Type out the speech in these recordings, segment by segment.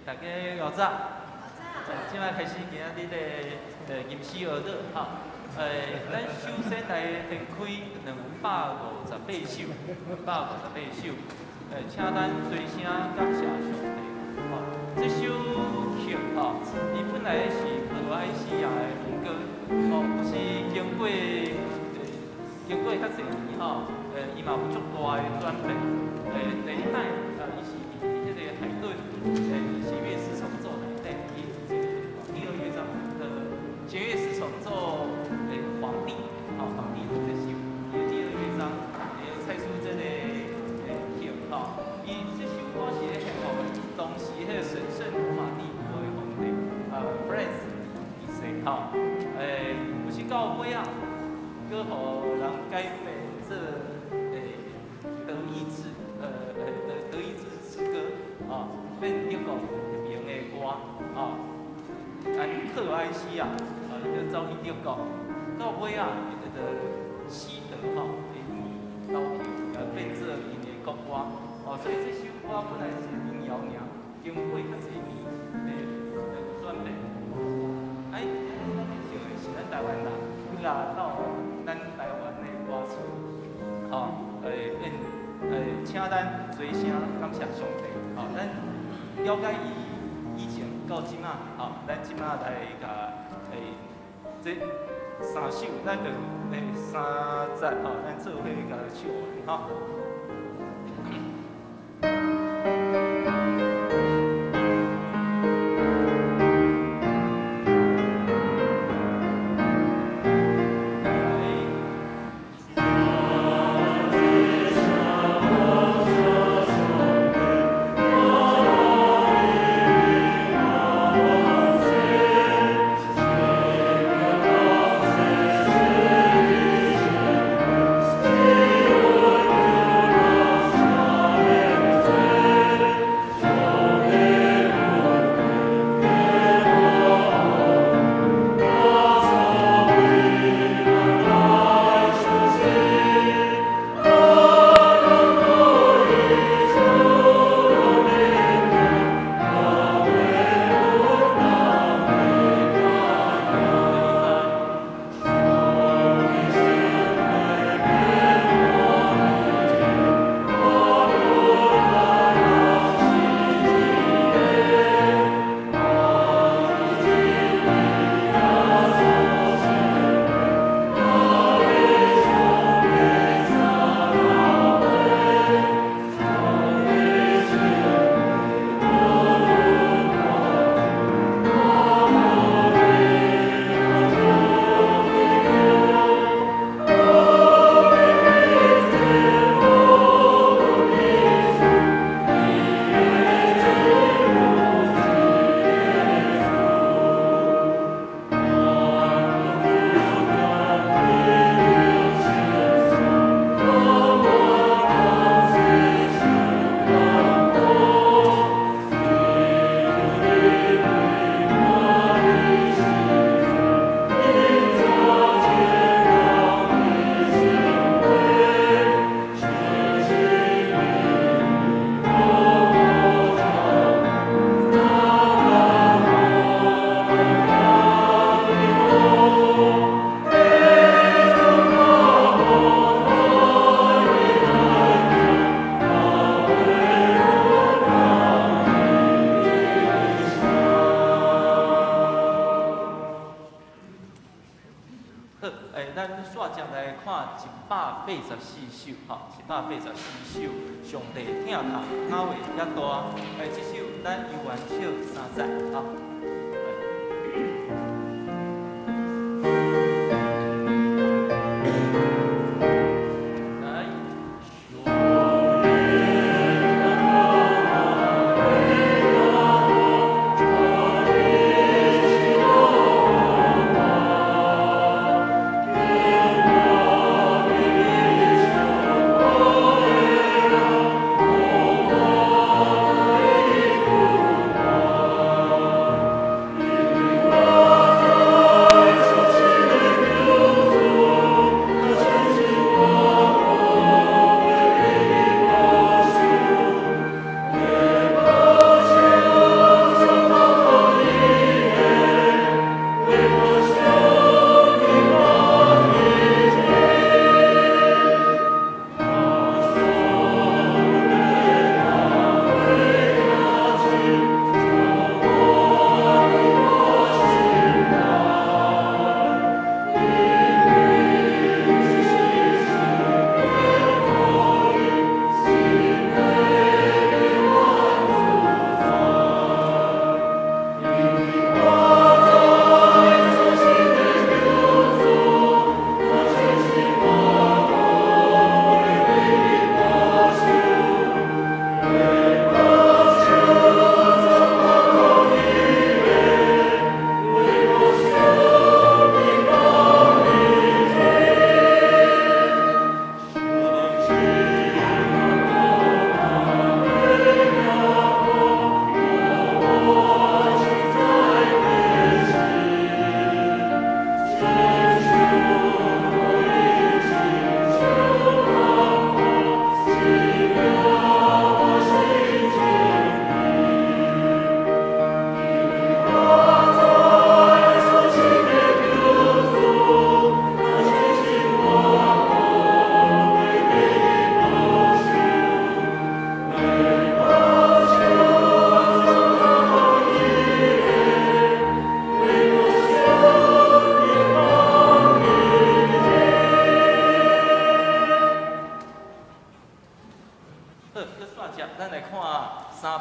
大家好早。這擺開始今仔日的吟詩學樂吼。咱首先來掀開258首，258首。請咱齊聲感謝上帝。吼，這首曲吼，伊本來是克羅埃西亞的王歌，吼，是經過較濟年吼，伊嘛有足大的轉變。第一擺，伊是佇彼个海頓弦樂四重奏內底，伊有一个第二樂章的弦樂四重奏皇帝，吼，皇帝這首，伊的第二樂章，採取這个曲，吼，伊這首歌是咧獻予當時彼个神聖羅馬帝國的皇帝，Franz 一世，吼，有時到尾仔，閣予人改編做德意志之歌，啊，變德國著名的歌，啊，按克羅埃西亞，啊，伊就走去德國，到尾仔，伊就佇西德吼，因投票，也變做𪜶的國歌，哦，所以這首歌本來是民謠爾，經過較濟年的轉變。哎，咱咧唱的是咱台灣人，閣來到咱台灣的歌詞，吼，變。請咱齊聲感謝上帝，吼，咱了解伊以前到這馬，吼，咱這馬來共這三首，咱就三節吼，咱做伙共唱完，吼。184首，吼，184首，上帝疼痛，哪會遐大？這首咱猶原唱三節，吼。來。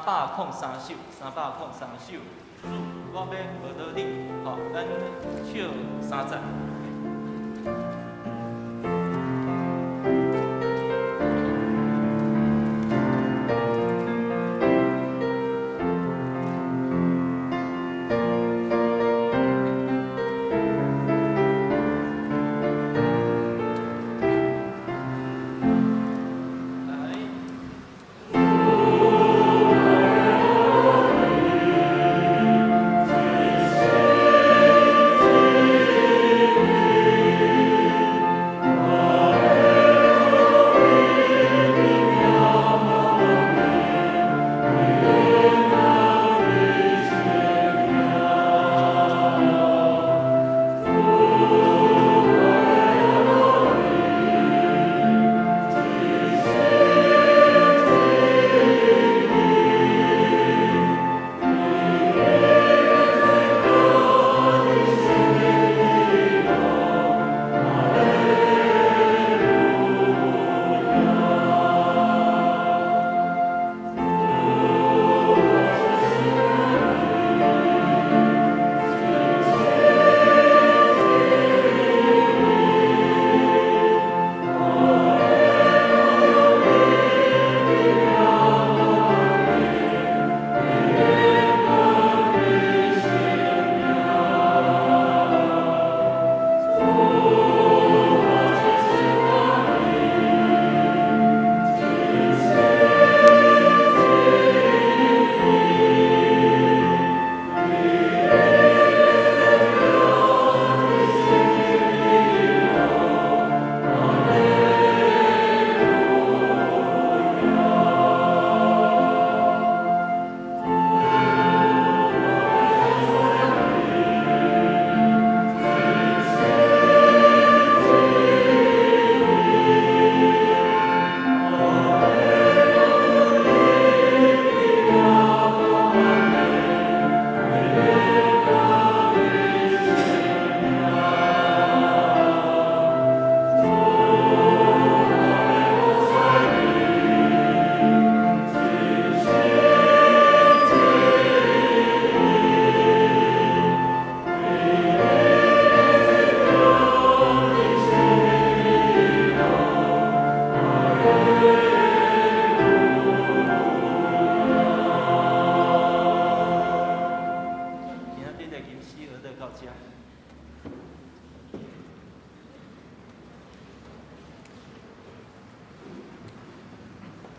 303首，303首，主，我欲学著你，吼，咱唱三节。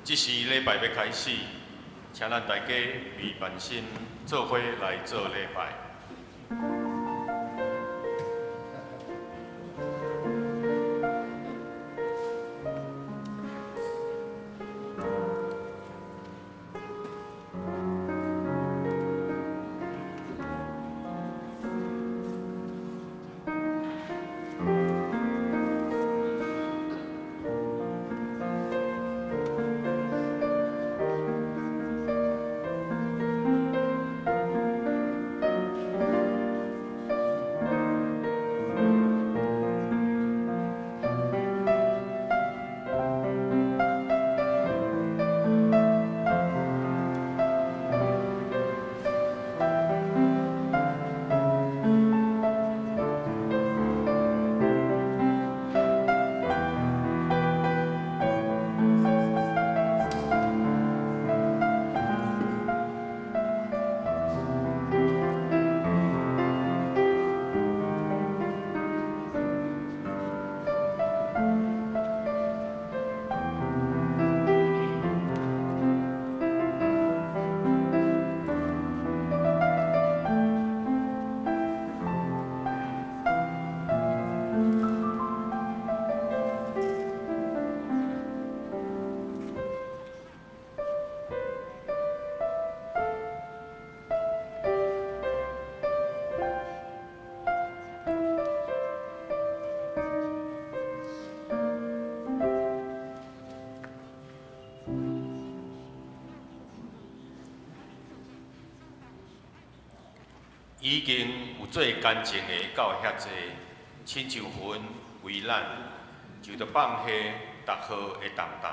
这时礼拜欲开始，请咱大家为万心做伙来做礼拜。已经有做干净的到遐济，亲像云为咱，就著放下逐号的重担，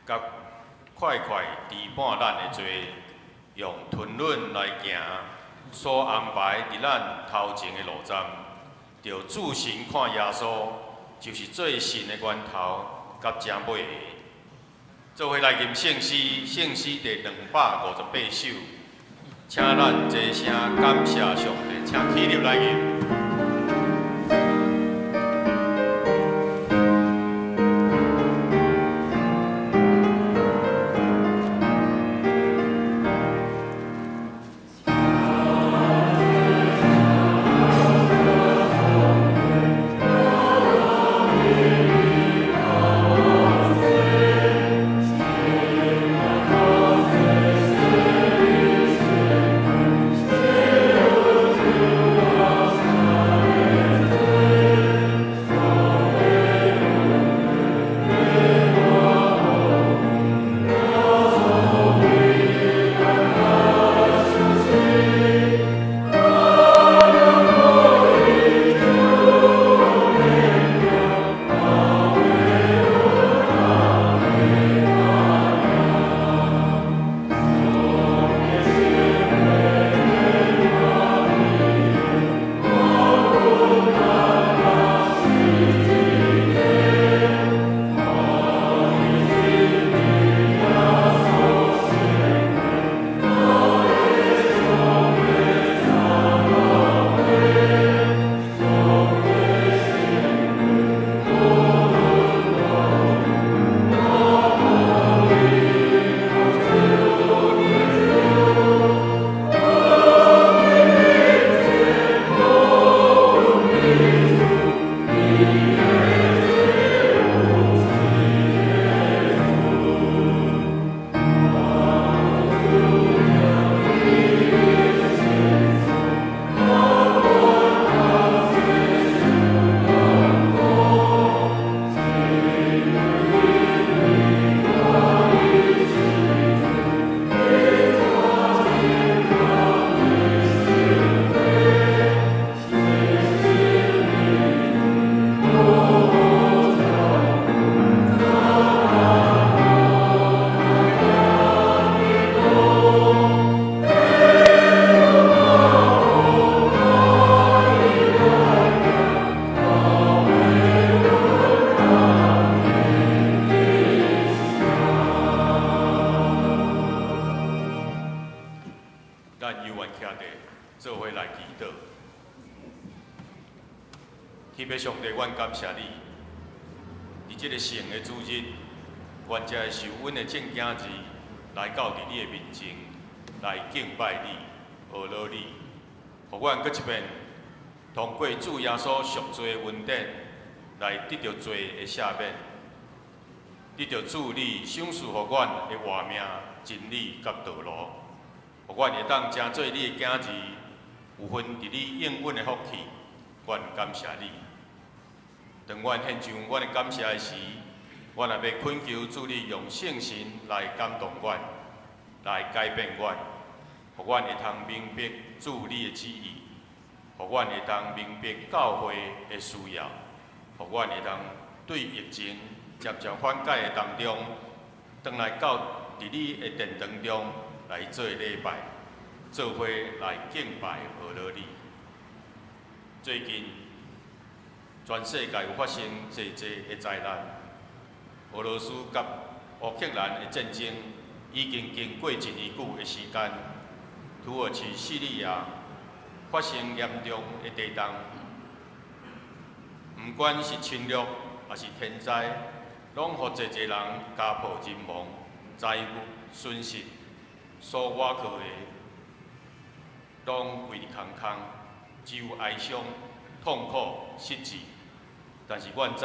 佮块块缠绊咱的罪，用吞忍來行所安排佇咱頭前的路站，著注神看耶穌，就是做信的源頭佮成尾的。做伙來吟聖詩，聖詩第258首，請咱齊聲感謝上帝，請起立來吟。天父上帝，阮感謝你，佇這个聖的主日，阮才會受阮的眾囝兒來到佇你的面前來敬拜你、學樂你，予阮閣一遍通過主耶穌贖罪的恩典來得著罪的赦免，得著主你賞賜予阮的活命、真理佮道路，予阮會當成做你的囝兒，有份佇你應允的福氣。阮感謝你。當阮獻上阮的感謝的時，阮也欲懇求主你用聖神來感動阮，來改變阮，予阮會通明白主你的旨意，予阮會通明白教會的需要，予阮會通對疫情漸漸緩解的當中，轉來到佇你的殿堂中來做禮拜，做伙來敬拜學樂你。最近，全世界有發生濟濟的災難，俄羅斯佮烏克蘭的戰爭已經經過一年久的時間，土耳其、敘利亞發生嚴重的地動，毋管是侵略抑是天災，攏予濟濟人家破人亡、財物損失，所倚靠的攏規空空。只有哀傷、痛苦、失志。但是阮知，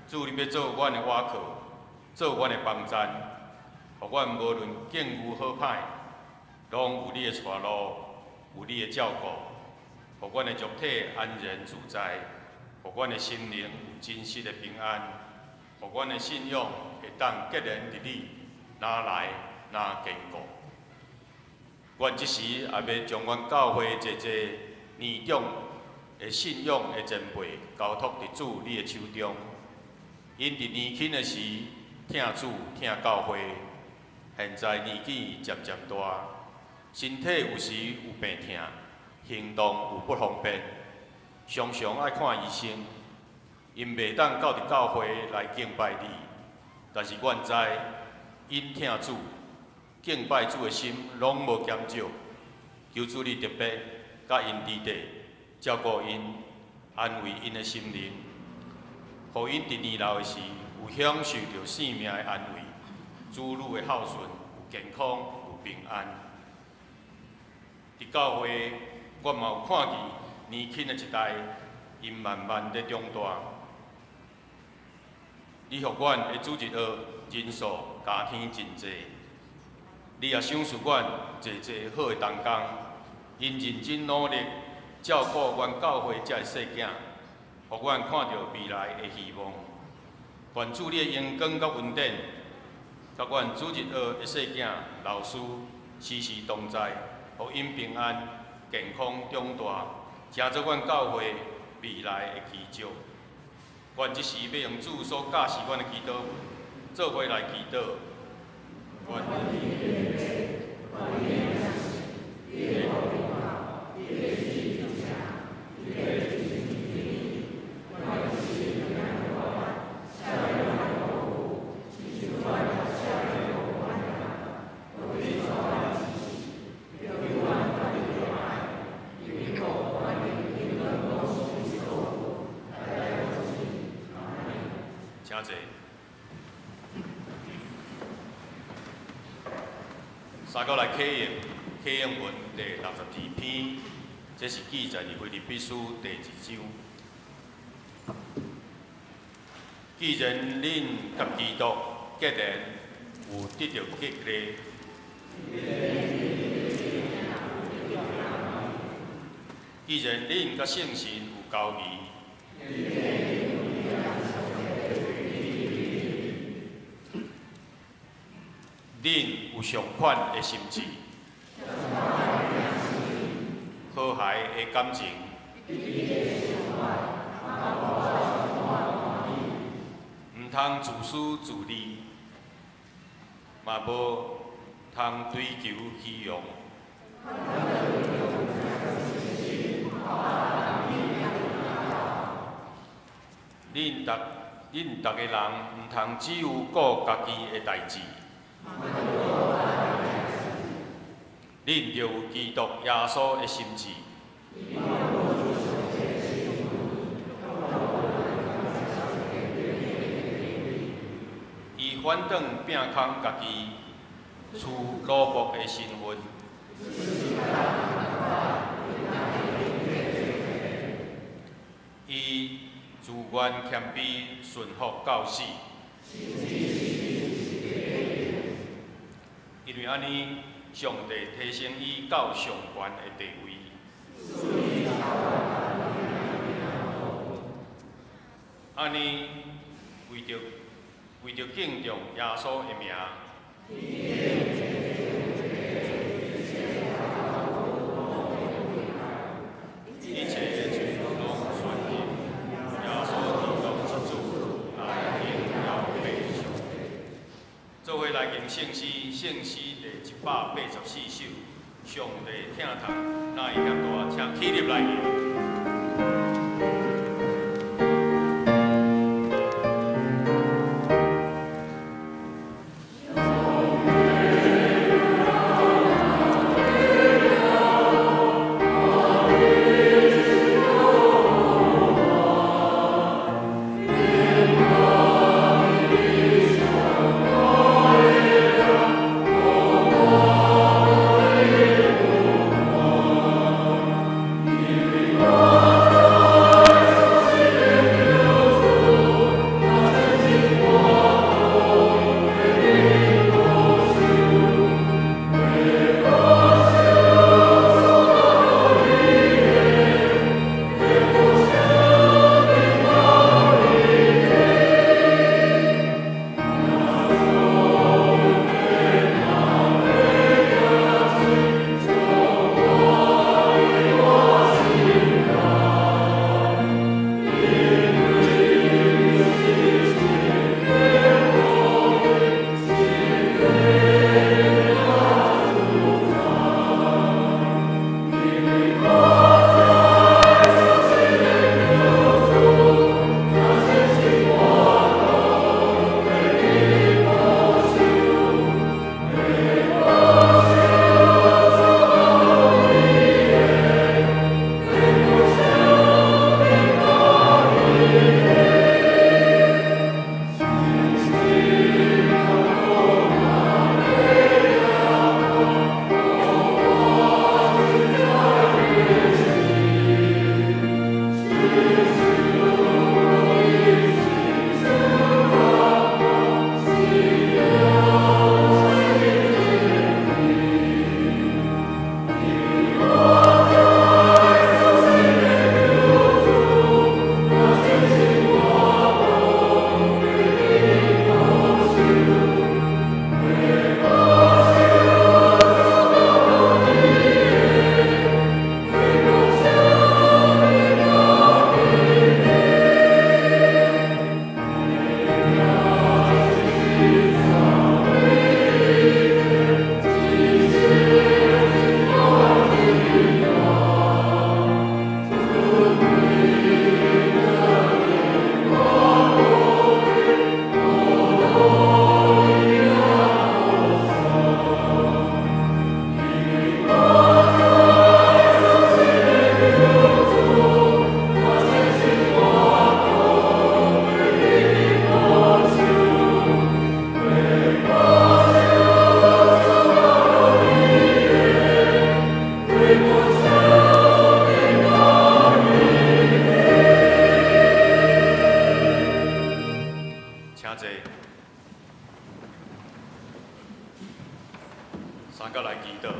主你欲做阮的倚靠，做阮的幫贊，予阮無論境遇好歹，攏有你的帶路，有你的照顧，予阮的肉體安然自在，予阮的心靈有真實的平安，予阮的信仰會當結連佇你，若來若堅固。阮這時也欲將阮教會濟濟年長的信仰的前輩交託佇主你的手中，𪜶佇年輕的時疼主疼教會，現在年紀漸漸大，身體有時有病疼，行動有不方便，常常愛看醫生。𪜶袂當到佇教會來敬拜你，但是阮知𪜶疼主、敬拜主的心攏無減少。求主你特別佮𪜶佇底，照顧𪜶，安慰𪜶的心靈，予𪜶佇年老的時有享受著生命的安慰，子女的孝順，有健康，有平安。佇教會，我嘛有看見年輕的一代，𪜶慢慢咧長大。你予阮的主日學人數加添真濟，你也賞賜阮濟濟好的同工，𪜶認真努力照顧阮教會遮的細囝，予阮看著未來的希望。願主你的榮光佮恩典，佮阮主日學的細囝老師時時同在，予𪜶平安健康長大，成做阮教會未來的基石。阮這時欲用主所教示阮的祈禱文，做伙來祈禱。願請坐。三個來啟用啟用文第62篇，這是記載佇腓立比書第二章。既然恁佮基督結連，有得著激勵，既然恁佮聖神有交誼，恁有相款的心志，和諧的感情，毋通自私自利，嘛無通追求虛榮。恁逐个人毋通只有顧家己的代誌。恁著有基督耶穌的心志。伊反轉摒空家己，取奴僕的身份。伊自願謙卑，順服到死。因為按呢，上帝提升伊到上懸的地位。按呢，為著敬重耶穌的名，一切的喙攏宣認耶穌基督是主，來榮耀父上帝。做伙來吟聖詩，聖詩第184首，上帝疼痛，哪會遐大？請起立來吟。 Amen. 請坐。三甲來祈禱。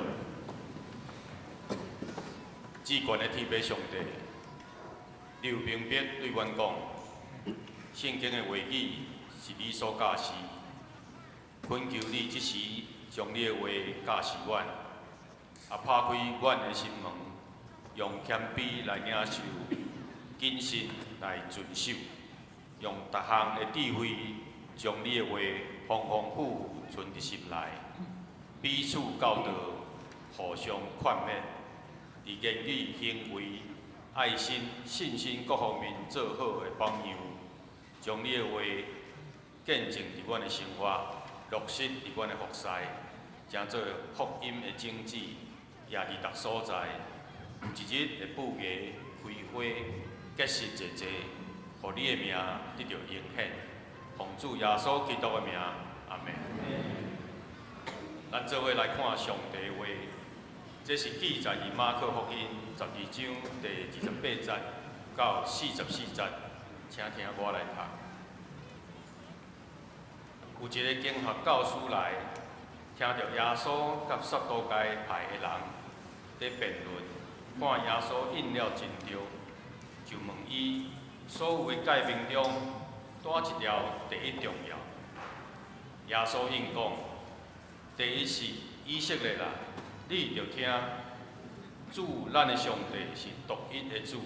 至懸的天父上帝，你有明白對阮講，聖經的話語是你所教示，懇求你這時將你的話教示阮，也拍開阮的心門，用謙卑來領受，謹慎來遵守，用逐項的智慧將你的話豐豐富富存佇心內，彼此教導，互相勸勉，佇言語、行為、愛心、信心各方面做好的榜樣，將你的話見證佇阮的生活，落實佇阮的服侍，成做福音的種子，也佇逐所在，有一日會布芽、開花、結實濟濟，予你的名得著榮顯。奉主耶穌基督的名，阿們。咱做伙來看上帝的話，這是記載佇馬可福音12章第28節到44節，請聽我來讀。有一个經學教師來，聽著耶穌佮撒都該派的人佇辯論，看耶穌應了真對，就問伊所有的誡命中，佗一條第一重要？耶穌應講：第一是以色列啊，你著聽，主咱的上帝是獨一的主，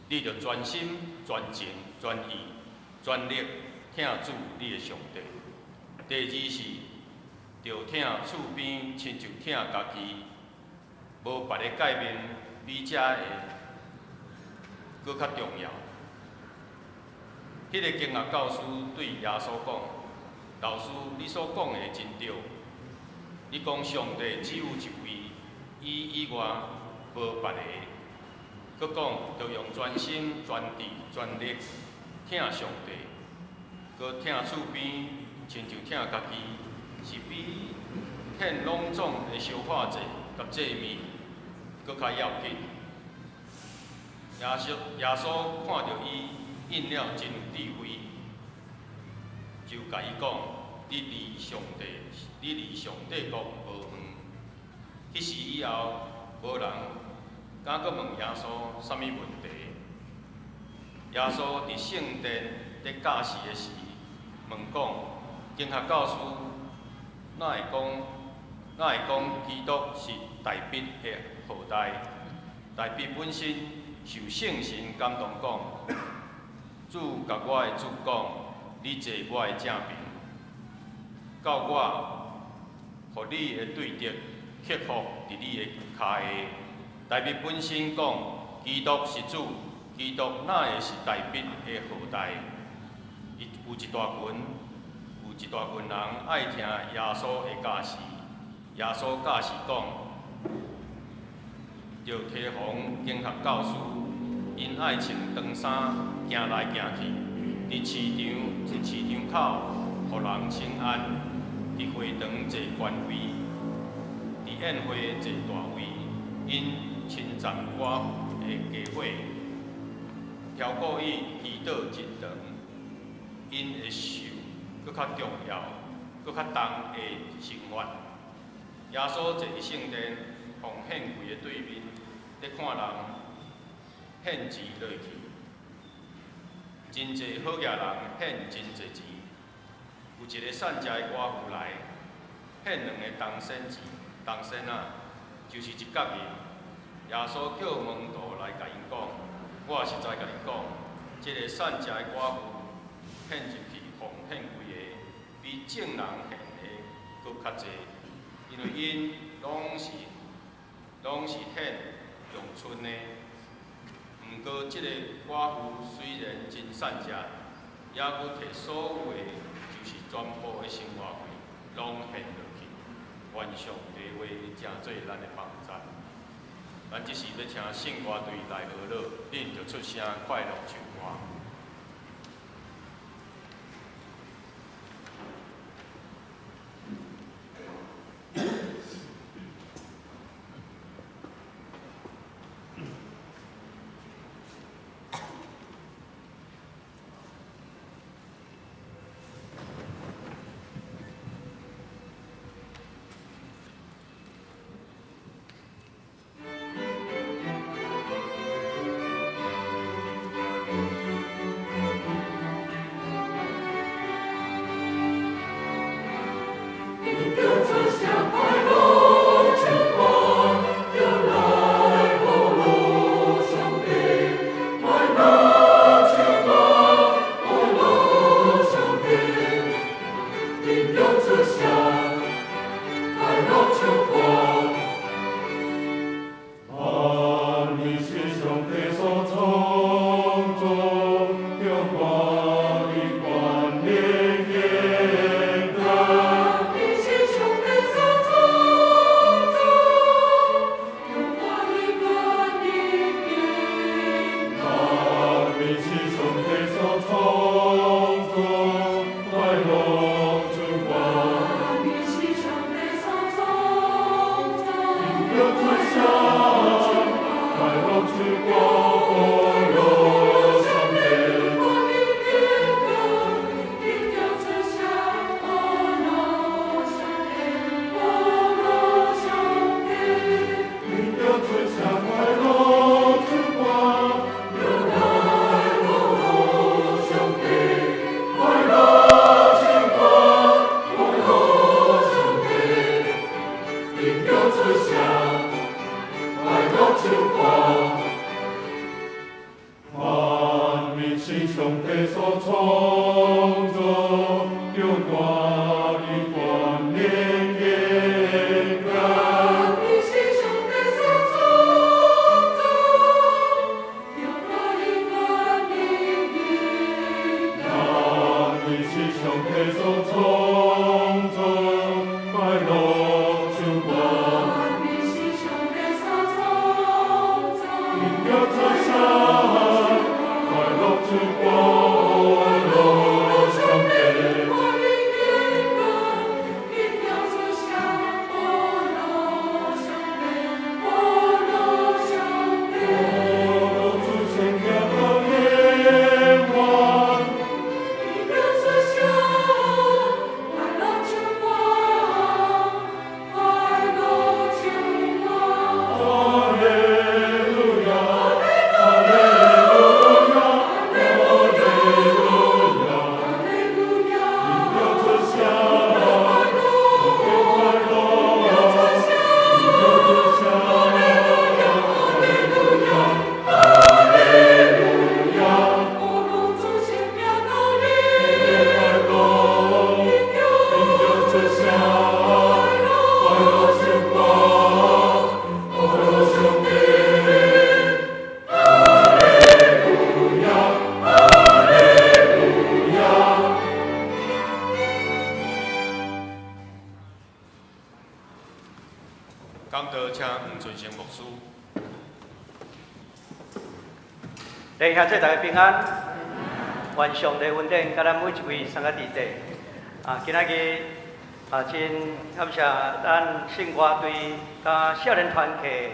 你著全心、全情、全意、全力疼主你的上帝。第二是，著疼厝邊親像疼家己，無別的誡命比這个閣較重要。彼个經學教師對耶穌講：老師，你所講的真對。你講上帝只有一位，伊以外無別个。閣講，著用全心、全智、全力疼上帝，閣疼厝邊親像疼家己，是比獻攏總的燒化祭佮祭物閣較要緊。耶穌看著伊應了真有智慧，就共伊講：你離上帝國無遠。彼時以後，無人敢閣問耶穌啥物問題。耶穌佇聖殿佇教示的時，問講：經學教師哪會講基督是大衛的後代？大衛本身受聖神感動講：主共我的主講，你坐我的正爿，到我予你的對敵克服佇你的跤下。大衛本身講，基督是主，基督哪會是大衛的後代？伊有一大群人愛聽耶穌的教示。耶穌教示講，著提防經學教師，𪜶愛穿長衫行來行去，佇市場口予人請安，佇會堂坐懸位，佇宴會坐大位，𪜶稱讚寡婦的家伙，超過伊祈禱真長，𪜶會受閣較重要、閣較重的懲罰。耶穌坐佇聖殿奉獻櫃的對面，咧看人獻錢落去，真濟好額人獻真濟錢。有一个散食的寡婦來，獻兩个銅仙錢，銅仙仔，就是一角銀。耶穌叫門徒來共𪜶講：我實在共恁講，這个散食的寡婦獻入去奉獻櫃的，比眾人獻的閣較濟，因為𪜶攏是獻用賰的。毋過這个寡婦雖然真散食，猶閣提所有的，就是全部的生活費，攏獻落去。願上帝話成做咱的幫助。咱這時欲請聖歌隊來學樂，恁著出聲快樂唱歌。造，著大伊權能的權。你是上帝所創造，著大伊權能的權。咱是上帝所創造，快樂唱歌。你是上帝所創造，因叫出聲，快樂唱歌，上帝。我的天歌，因叫出聲，歡樂上帝，歡樂上帝。主聖行到永遠。因叫出聲，快樂唱歌，快樂唱歌。哈利路亞，哈利路亞，哈利路亞。哈利路亞，因叫出聲，快樂，因叫出聲，哈利路亞，哈利路亞。哦，主聖行到永快樂，因叫出聲，快樂唱歌，快樂上帝。哈利路亞，哈利路亞。講道請黃春生牧師。弟兄姊妹大家平安，願上帝恩典，佮咱每一位三個弟弟。今仔日真感謝咱聖歌隊佮少年團契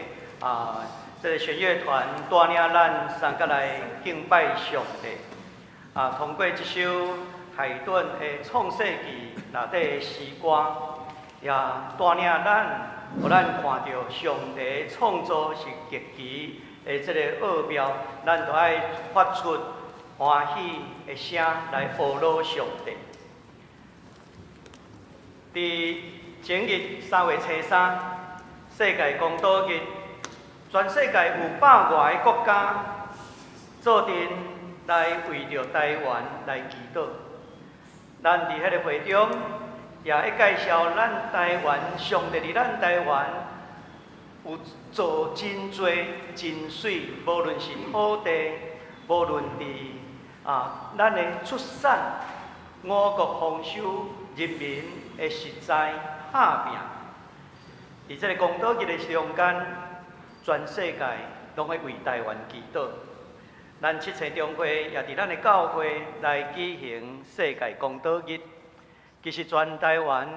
這个弦樂團帶領咱三個來敬拜上帝。通過這首海頓的創世紀內底的詩歌，也帶領咱，予咱看著上帝創造是極其的這个奧妙，咱都愛發出歡喜的聲來呵咾上帝。佇前日3月初3，世界公禱日，全世界有100外个國家做陣來為著台灣來祈禱。咱佇彼个會中，也會介紹咱台灣，上帝佇咱台灣有做真濟真媠，無論是土地，無論佇咱的出產五穀豐收，人民的實在拍拚。佇這个公禱日的中間，全世界攏會為台灣祈禱。咱七星中會也佇咱的教會來舉行世界公禱日。其實全台灣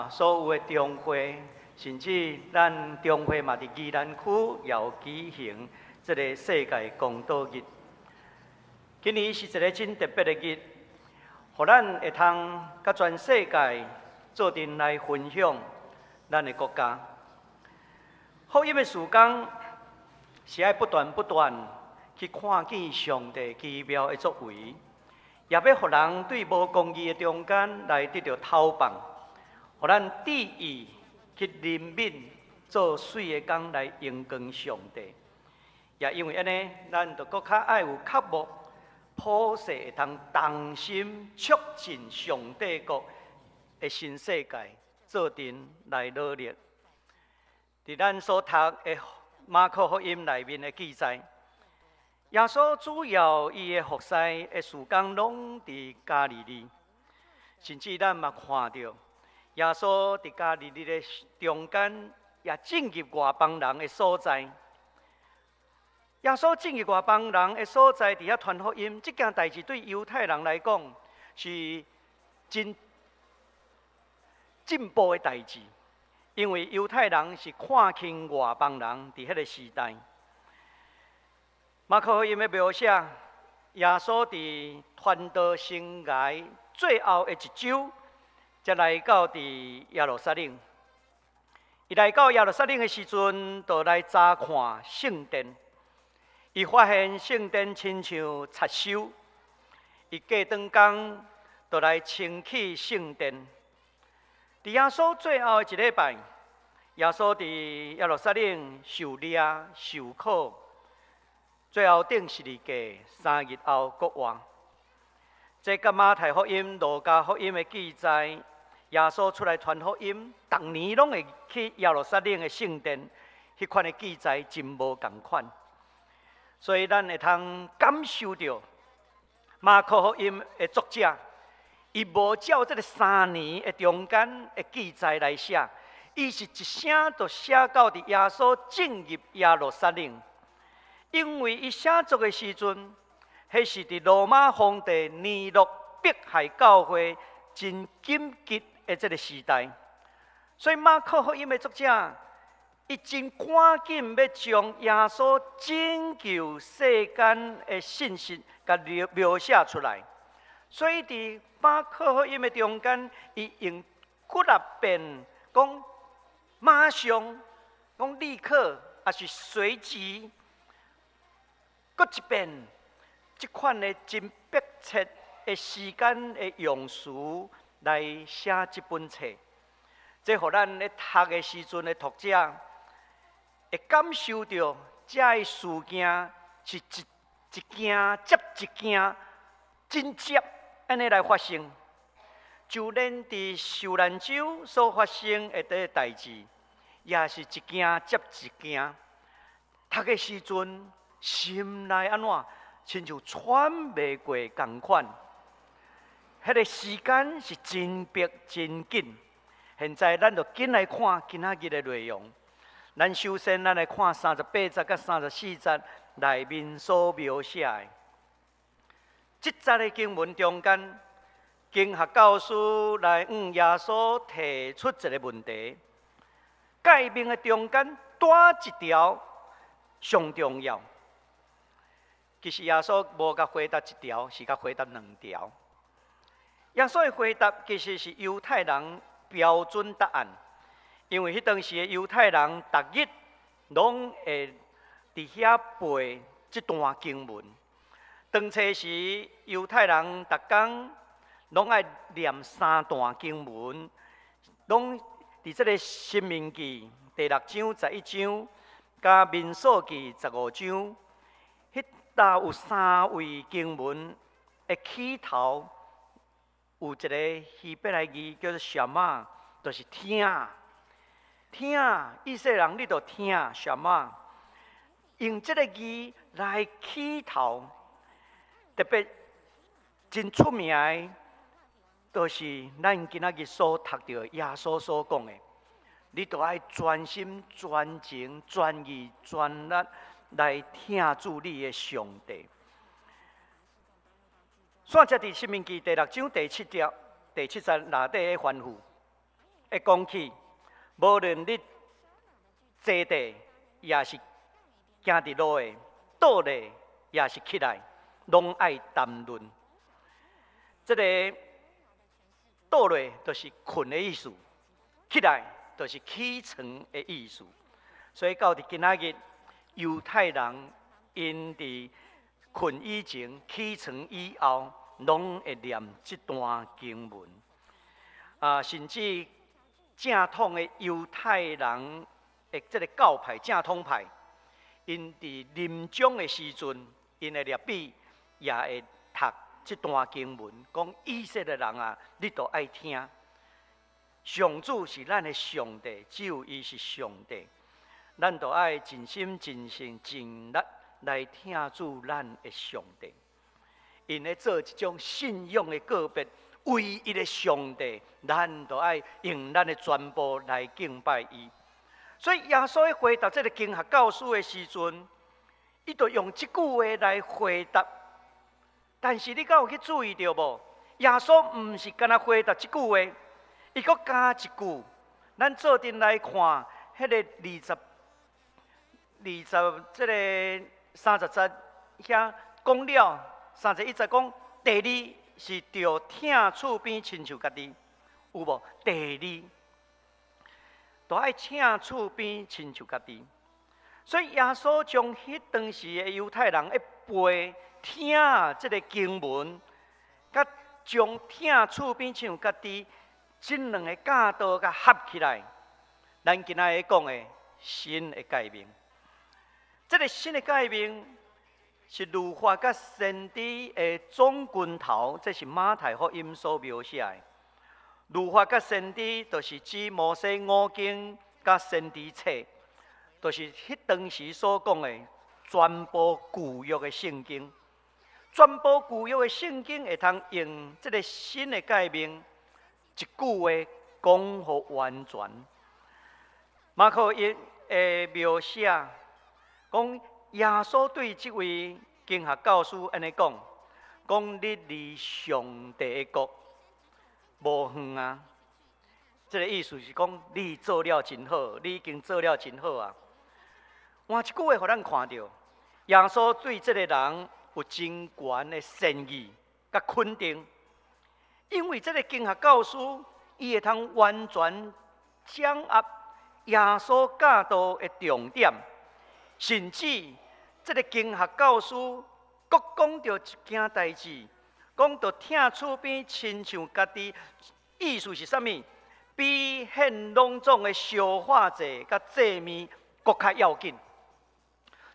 所有的中會，甚至咱中會嘛佇宜蘭區也有舉行這个世界公禱日。今年是一个真特別的日，予咱會通佮全世界做陣來分享咱的國家。福音的事工是愛不斷不斷去看見上帝奇妙的作為，也欲予人對無公義的中間來得著透放，予咱志意去憐憫做媠的工來榮光上帝。也因為按呢，咱就閣較愛有渴慕，普世會通同心促進上帝國的新世界，做陣來努力。佇咱所讀的馬可福音內面的記載，耶穌主要伊的服侍的時間攏佇加利利，甚至咱嘛看著耶穌佇加利利的中間，也進入外邦人的所在。耶穌進入外邦人的所在，佇遐傳福音，這件代誌對猶太人來講是真進步的代誌，因為猶太人是看輕外邦人佇彼个時代。馬可福音的描寫，耶穌佇傳道生涯最後的一周，才來到佇耶路撒冷。伊來到耶路撒冷的時陣，就來查看聖殿。伊發現聖殿親像賊收，伊過轉工就來清去聖殿。佇耶穌最後的一禮拜，耶穌佇耶路撒冷受掠受苦，最後釘十字架，3日後復活。這佮馬太福音、路加福音的記載，耶穌出來傳福音，逐年攏會去耶路撒冷的聖殿，彼款的記載真無仝款。所以咱會通感受著馬可福音的作者，伊無照這个3年的中間的記載來寫，伊是一聲就寫到佇耶穌進入耶路撒冷，因為伊寫作的時陣，彼是佇羅馬皇帝尼祿迫害教會真緊急的這个時代，所以馬可福音的作者，伊真趕緊欲將耶穌拯救世間的信息，共描寫出來。所以佇馬可福音的中間，伊用幾若遍講馬上，講立刻，抑是隨即，閣一遍。這款的真迫切的時間的用詞來寫這本冊，這予咱咧讀的時陣的讀者會感受著，這个事件是一一件接一件，真接按呢來發生。就連佇受難週所發生的這个代誌，也是一件接一件。讀的時陣，心內按怎？親像喘袂過仝款，彼个時間是真迫真緊。現在咱就緊來看今仔日的內容。咱首先咱來看38節佮34節內面所描寫的。這節的經文中間，經學教師來向耶穌提出一个問題：誡命的中間，佗一條上重要？其實耶穌無共回答一條，是共回答兩條。耶穌的回答其實是猶太人標準答案，因為彼當時的猶太人逐日攏會佇遐背這段經文。當初時猶太人逐工攏愛念三段經文，攏佇這个《申命記》第六章11章，佮民數記15章。彼搭有三位經文的起頭，有一个希伯來字叫做שמע，就是聽聽，以色列人你著聽שמע，用這个字來起頭，特別真出名的，就是咱今仔日所讀著耶穌所講的，你著愛全心、全情、全意、全力來疼主你的上帝。煞接佇申命記第六章第七節、第七節內底的吩咐，會講起，無論你坐地，抑是行佇路的，倒咧，抑是起來，攏愛談論。這个倒落就是睏的意思，起來就是起床的意思。所以到佇今仔日，猶太人𪜶佇睏以前、起床以後，攏會念這段經文。啊，甚至正統的猶太人的這个教派、正統派，𪜶佇臨終的時陣，𪜶的拉比也會讀這段經文，講以色列人啊，你著愛聽。上主是咱的上帝，只有伊是上帝。咱著愛盡心、盡性、盡力來疼主咱的上帝。𪜶咧做一種信仰的告別，唯一的上帝，咱著愛用咱的全部來敬拜伊。所以耶穌咧回答這个經學教師的時陣，伊就用這句話來回答。但是你敢有去注意著無？耶穌毋是干焦回答這句話，伊閣加一句。咱做陣來看，彼个二十、二十，這个30節遐講了，31節講，第二是著疼厝邊親像家己，有無？第二，著愛疼厝邊親像家己。所以耶穌將彼當時的猶太人咧背聽這个經文，佮將疼厝邊親像家己這兩个教導共合起來。咱今仔日講的新的誡命，這个新的誡命是律法佮先知的總根頭，這是馬太福音所描寫的。律法佮先知，就是指摩西五經佮先知冊，就是彼當時所講的全部舊約的聖經。全部舊約的聖經會通用這个新的誡命，一句話講予完全。馬可一的描寫講，耶穌對這位經學教師按呢講，講你離上帝的國無遠啊！這个意思是講你做了真好，你已經做了真好啊！換一句話，予咱看著，耶穌對這个人有真懸的善意佮肯定，因為這个經學教師，伊會通完全掌握耶穌教導的重點，甚至這个經學教師閣講著一件代誌，講著疼厝邊親像家己，意思是啥物？比獻攏總的燒化祭佮祭物閣較要緊。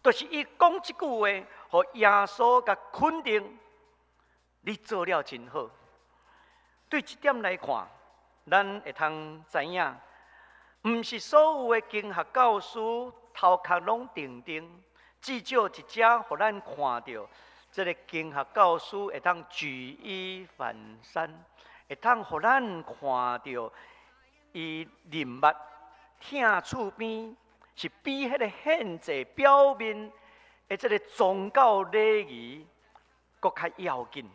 就是伊講這句話，予耶穌共肯定，你做了真好。對這點來看，咱會通知影，毋是所有的經學教師頭殼攏定定，至少佇遮予咱看著，這个經學教師會當舉一反三，會通予咱看著伊認捌疼厝邊是比彼个獻祭表面的這个宗教禮儀閣較要緊。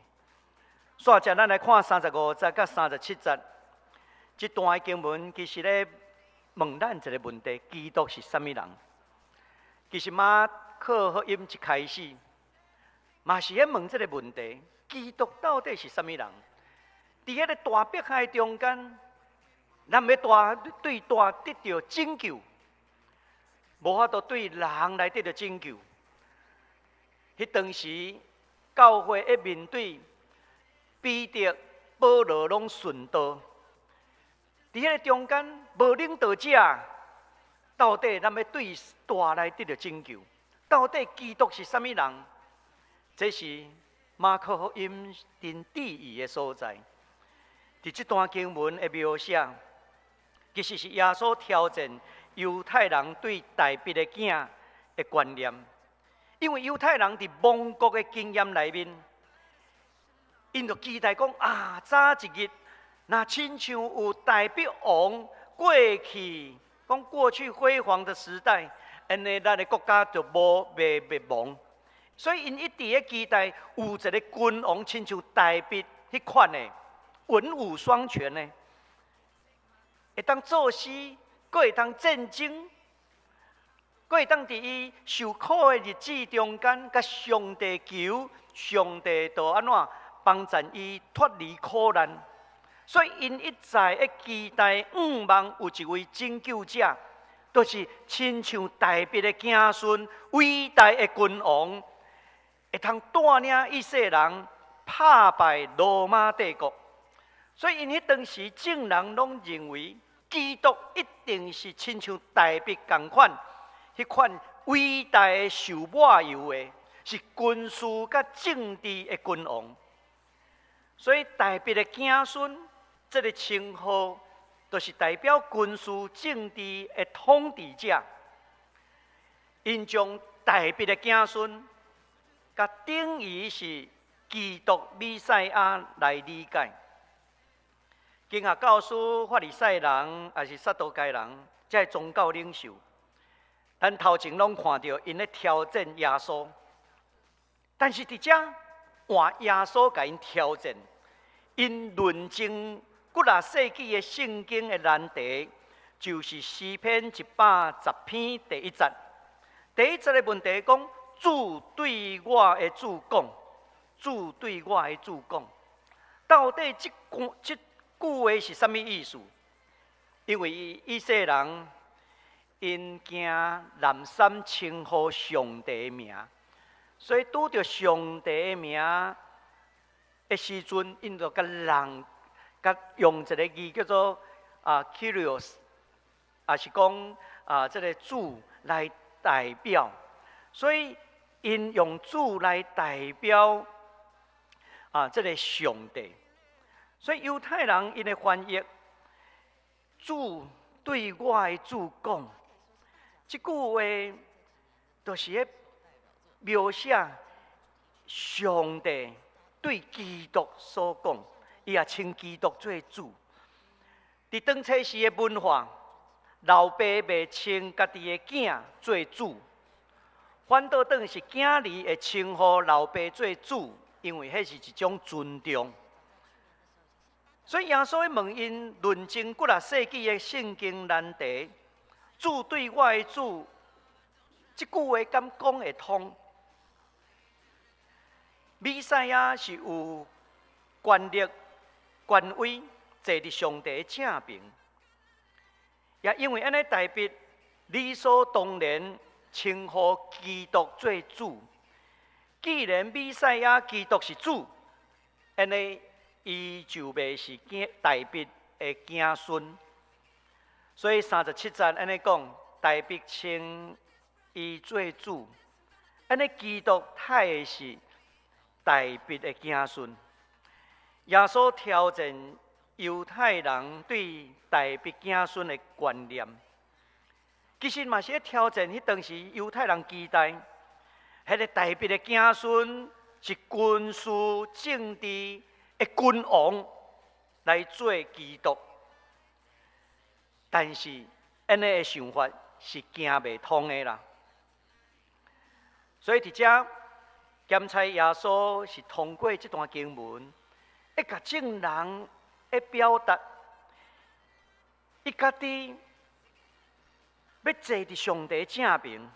煞接咱來看35節佮37節，這段的經文其實咧問咱一个問題：基督是啥物人？其實馬可福音一開始，嘛是咧問這个問題：基督到底是啥物人？佇彼个大迫害中間，咱欲大對大得著拯救，無法度對人來得著拯救。彼當時教會一面對彼得、保羅攏殉道，佇彼个中間無領導者，到底咱欲對佗來得著拯救？到底基督是啥物人？這是馬可福音真注意的所在。佇這段經文的描寫，其實是耶穌挑戰猶太人對大衛的囝的觀念，因為猶太人佇亡國的經驗內面，𪜶就期待講啊，早一日，若親像有大衛王過去，講過去輝煌的時代，按呢咱的國家就無袂滅亡。所以𪜶一直咧期待有一个君王，親像大衛彼款的，文武雙全的，會當作詩，閣會當戰爭，閣會當佇伊受苦的日子中間，共上帝求，上帝就按怎幫贊伊脫離苦難。所以𪜶一再咧期待、向望有一位拯救者，就是親像大衛的子孫、偉大的君王，會通帶領以色列人拍敗羅馬帝國。所以，𪜶彼當時眾人攏認為，基督一定是親像大衛仝款，彼款偉大的受抹油的，是軍事佮政治的君王。所以，大衛的子孫這个稱號，就是代表軍事政治的統治者。𪜶將大衛的子孫，共等於是基督彌賽亞來理解。經學教師、法利賽人，抑是撒都該人，這个宗教領袖，咱頭前攏看著𪜶咧挑戰耶穌，但是佇遮換耶穌共𪜶挑戰，𪜶論證幾若世紀的聖經的難題，就是詩篇110篇第一節。第一節的問題講：主對我的主講，主對我的主講，到底這句這句話是啥物意思？因為以色列人𪜶驚濫訕稱呼上帝的名，所以拄著上帝的名的時陣，𪜶就共人共用一个字叫做啊 Kyrios，抑是講啊這个主來代表，所以 𪜶用主來代表啊，這个上帝。所以猶太人𪜶的翻譯，主對我的主講，這句話就是咧描寫上帝對基督所講，伊也稱基督做主。佇當初時的文化，老爸袂稱家己的囝做主，反倒轉是囝兒會稱呼老爸做主，因為彼是一種尊重。所以耶穌問𪜶論證幾若世紀的聖經難題，主對我的主，這句話敢講會通？彌賽亞是有權力、權威，坐佇上帝正爿，也因為按呢，大衛理所當然稱呼基督做主。既然彌賽亞基督是主，按呢伊就袂是囝大衛的子孫。所以37節按呢講，大衛稱伊做主，按呢基督太會是大衛的子孫。耶穌挑戰猶太人對大衛子孫的觀念，其實嘛是咧挑戰彼當時猶太人期待，彼个大衛的子孫是軍事政治的君王來做基督，但是按呢的想法是行袂通的啦。所以佇遮檢查耶穌是通過這段經文，會共眾人會表達，伊家己欲坐佇上帝正爿，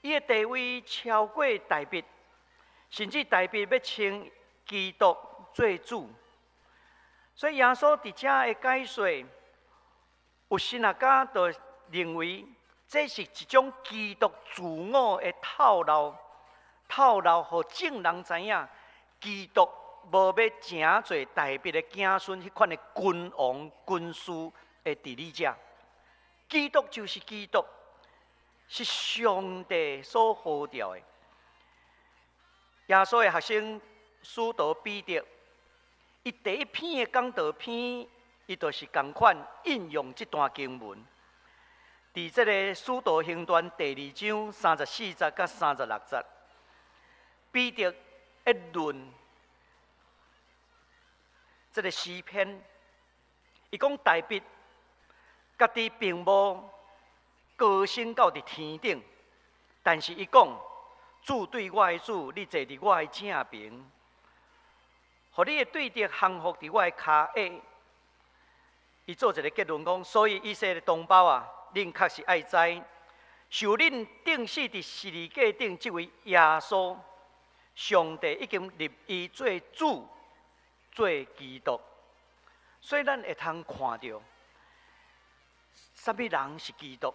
伊的地位超過大衛，甚至大衛欲稱基督做主。所以耶穌佇遮的解說，有神學家就認為這是一種基督自我的透露，透露予眾人知影，基督無欲成做大衛的子孫彼款的君王、軍事的治理者。基督就是基督，是上帝所呼召的。耶穌的學生使徒彼得，伊第一篇的講道篇，伊就是仝款引用這段經文。佇這个使徒行傳第二章34節佮36節，彼得一論這个詩篇，伊講大衛家己並無高升到佇天頂，但是伊講，主對我的主，你坐佇我的正爿，予你的對敵降服佇我的跤下。伊做一个結論講，所以以色列同胞啊，恁確實愛知，受恁釘死佇十字架頂這位耶穌，上帝已經立伊做主、做基督。所以咱會通看著，啥物人是基督？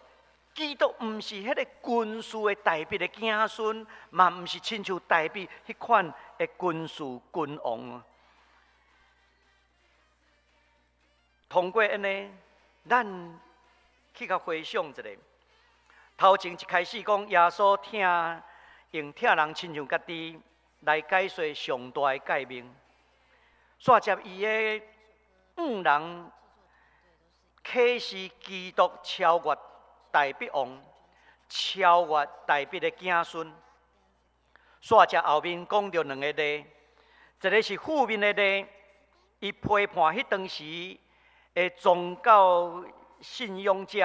基督毋是彼个軍事的大衛的子孫，嘛毋是親像大衛彼款的軍事君王。通過按呢，咱去共回想一下，頭前一開始講耶穌疼用疼人親像家己來解說上大的誡命，煞接伊的五人啟示基督超越大衛王，超越大衛的子孫。煞接後面講著兩个例，一个是負面的例，伊批判彼當時的宗教信仰者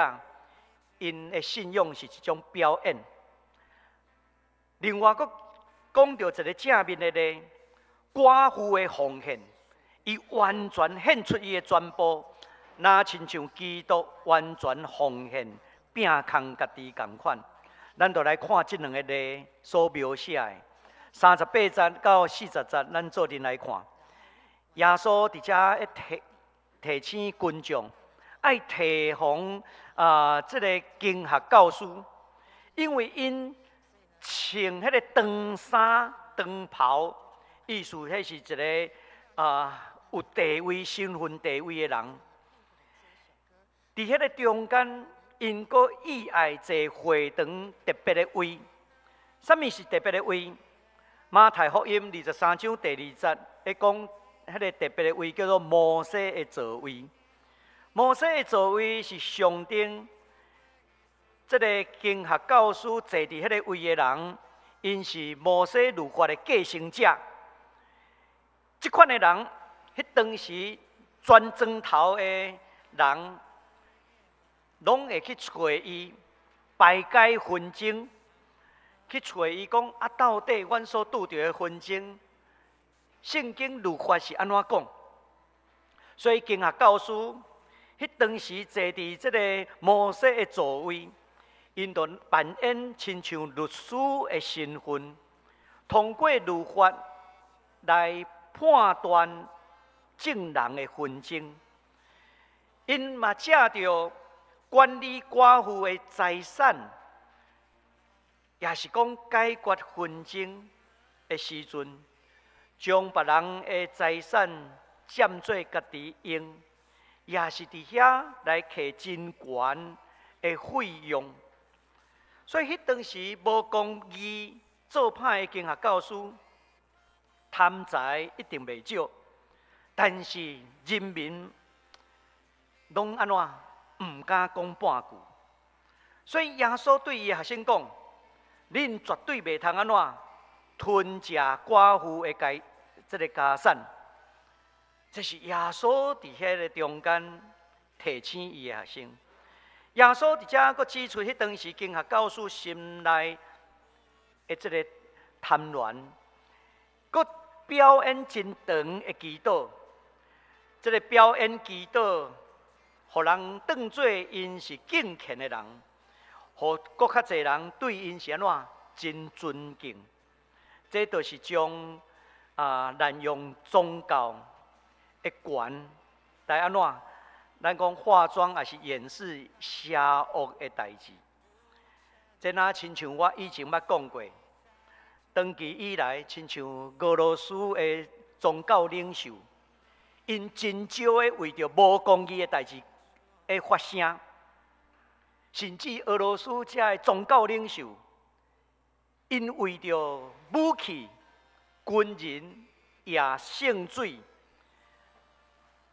，𪜶的信仰是一種表演。另外，閣講著一个正面的例，寡婦的奉獻，伊完全獻出伊的全部，若親像基督完全奉獻，摒空家己仝款。咱就來看這兩个例所描寫的，38節到40節，咱做陣來看。耶穌佇遮提提醒群眾，愛提防啊，這个經學教師，因為𪜶穿彼个長衫長袍，意思彼是一个啊有地位、身份地位的人。佇彼个中間，𪜶閣意愛坐會堂特別的位，啥物是特別的位？馬太福音23章第2節，咧講彼个特別的位叫做摩西的座位。摩西的座位是象徵這个經學教師坐佇彼个位的人，𪜶是摩西律法的繼承者。這款的人，彼當時全莊頭的人，攏會去揣伊排解紛爭，去揣伊講啊，到底阮所拄著的紛爭，聖經律法是按怎講？所以經學教師，彼當時坐佇這个摩西的座位，𪜶就扮演親像律師的身份，通過律法來判斷眾人的紛爭。𪜶嘛藉著管理寡婦的財產，抑是講解決紛爭的時陣，將別人的財產佔做家己用，也是佇遐來課真懸的費用。所以，彼當時無公義做歹的經學教師，貪財一定袂少，但是人民攏按怎毋敢講半句。所以耶穌對伊學生講：恁絕對袂通按怎吞食寡婦的家這个家產。這是耶穌佇彼个中間提醒伊的學生。耶穌佇遮閣指出，彼當時經學教師心內的這個貪婪，閣表演真長的祈禱。這个表演祈禱，予人當做𪜶是敬虔的人，予閣較濟人對𪜶是按怎真尊敬。這就是將濫用宗教的權來按怎？咱講化妝抑是掩飾邪惡的代誌。這若親像我以前捌講過，長期以來，親像俄羅斯的宗教領袖，𪜶真少會為著無公義的代誌會發聲，甚至俄羅斯遮的宗教領袖，𪜶為著武器、軍人也聖水，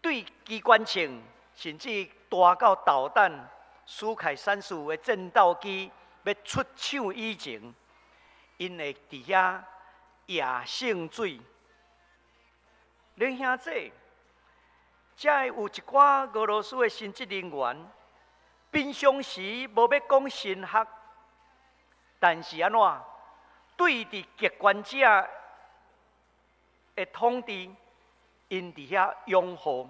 對機關槍，甚至大到導彈、蘇開34的戰鬥機欲出手以前，𪜶會佇遐掖聖水。恁兄弟，遮會有一寡俄羅斯的神職人員，平常時無欲講神學，但是按怎對佇極權者的統治，𪜶佇遐擁護。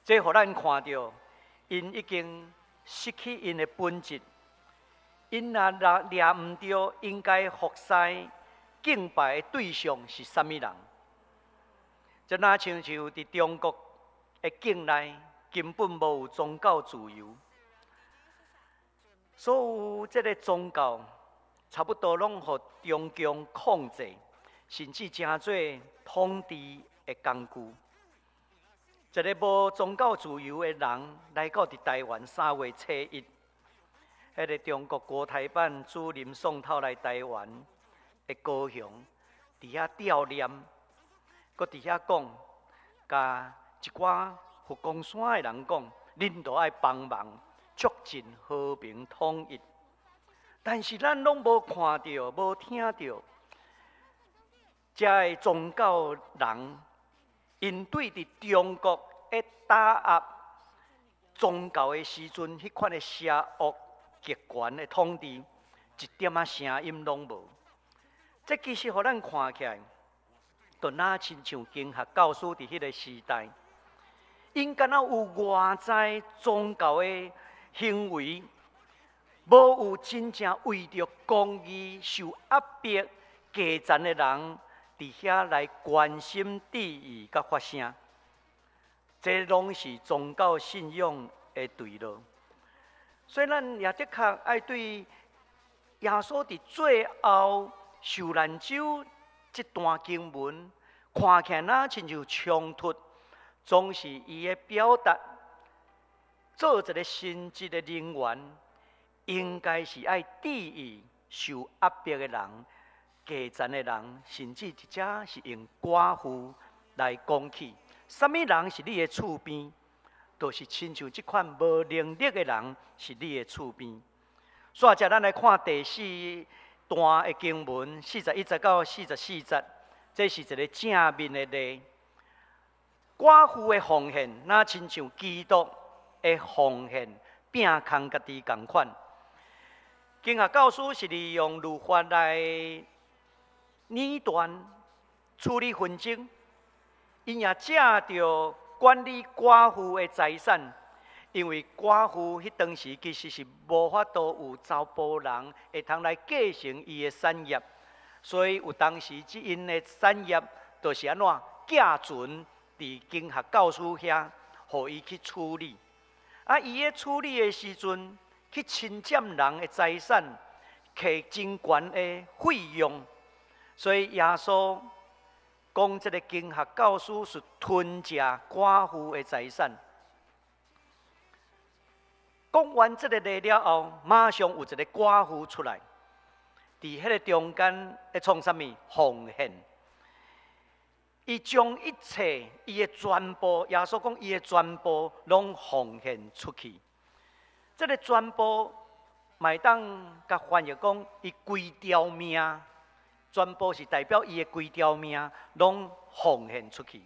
這予咱看著，𪜶已經失去𪜶的本質。𪜶若掠毋著，應該服侍敬拜的對象是啥物人？這若親像佇中國的境內，根本無有宗教自由，所有這个宗教差不多攏予中共控制，甚至成做統治的工具。一个無宗教自由的人來到佇台灣3月初1，彼个中國國台辦主任宋濤來台灣的高雄，佇遐吊念，閣佇遐講，共一寡佛光山的人講，恁都愛幫忙促進和平統一。但是咱攏無看著，無聽著，遮的宗教人，𪜶對佇中國咧打壓宗教的時陣，彼款的邪惡極權的統治，一點仔聲音攏無。這其實予咱看起來，就若親像經學教師佇彼个時代，𪜶敢若有偌濟宗教的行為，無有真正為著公義受壓迫、低層的人，佇遐來關心、注意佮發聲，這攏是宗教信仰的墜落。所以，咱也的確愛對耶穌佇最後受難週這段經文，看起來若親像衝突，總是伊的表達。做一个神職的人員，應該是愛注意受壓迫的人、低層的人，甚至直接是用寡婦來講起。啥物人是你的厝邊？就是親像這款無能力的人是你的厝邊。煞者咱來看第四段的經文，41節到44節，這是一個正面的例。寡婦的奉獻，若親像基督的奉獻，摒空家己仝款。經學教師是利用律法來擬斷處理紛爭，𪜶也藉著管理寡婦的財產，因為寡婦彼當時其實是無法度有查埔人會通來繼承伊的產業，所以有當時這𪜶的產業就是按怎寄存佇經學教師遐，予伊去處理。啊，伊咧處理的時陣，去侵佔人的財產，摕真懸的費用，所以耶穌講這个經學教師是吞食寡婦的財產。講完這个例了後，馬上有一个寡婦出來，佇彼个中間咧創啥物奉獻？伊將一切伊的全部，耶穌講伊的全部攏奉獻出去。這个全部嘛會當共翻譯講，伊規條命，全部是代表伊的規條命，攏奉獻出去。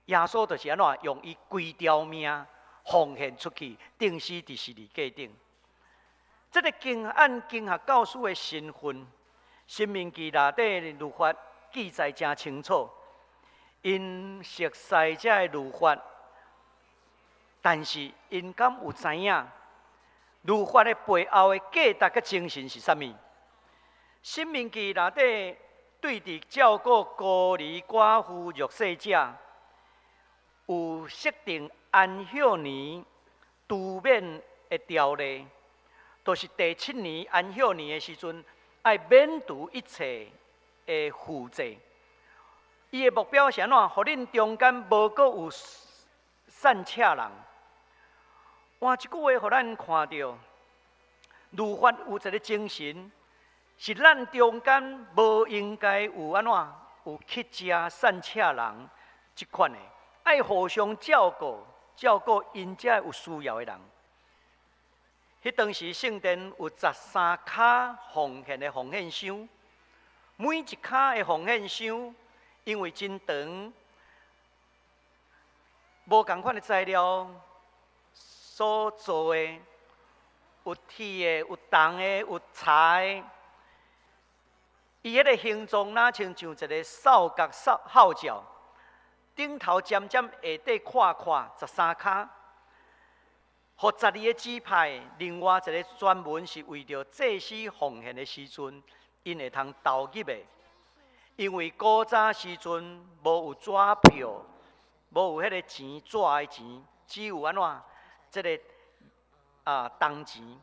耶穌就是按怎用伊規條命奉獻出去，釘死佇十字架頂。這个經按經學教師的身份，申命記內底律法記載誠清楚。𪜶熟悉這个律法，但是𪜶敢有知影律法的背後的價值佮精神是啥物？申命記內底對佇照顧孤兒寡婦弱勢者，有設定安息年蠲免的條例，就是第七年安息年的時陣，愛免除一切的負債。伊的目標是按怎？予恁中間無閣有散赤人。換一句話，予咱看著，律法有一个精神，是咱中間無應該有按怎有乞食散赤人這款的，愛互相照顧，照顧𪜶這有需要的人。彼當時聖殿有13跤奉獻的奉獻箱，每一跤的奉獻箱，因為真長，無仝款的材料所做的，有鐵的，有銅的，有柴的。伊彼个形狀若親像一個哨角哨號角，頂頭尖尖，下底闊闊，13跤。予12個支派，另外一個專門是為著祭司奉獻的時陣，𪜶會通投入的。因為古早時陣無有紙票，無有彼个錢紙的錢，只有按怎這个銅錢，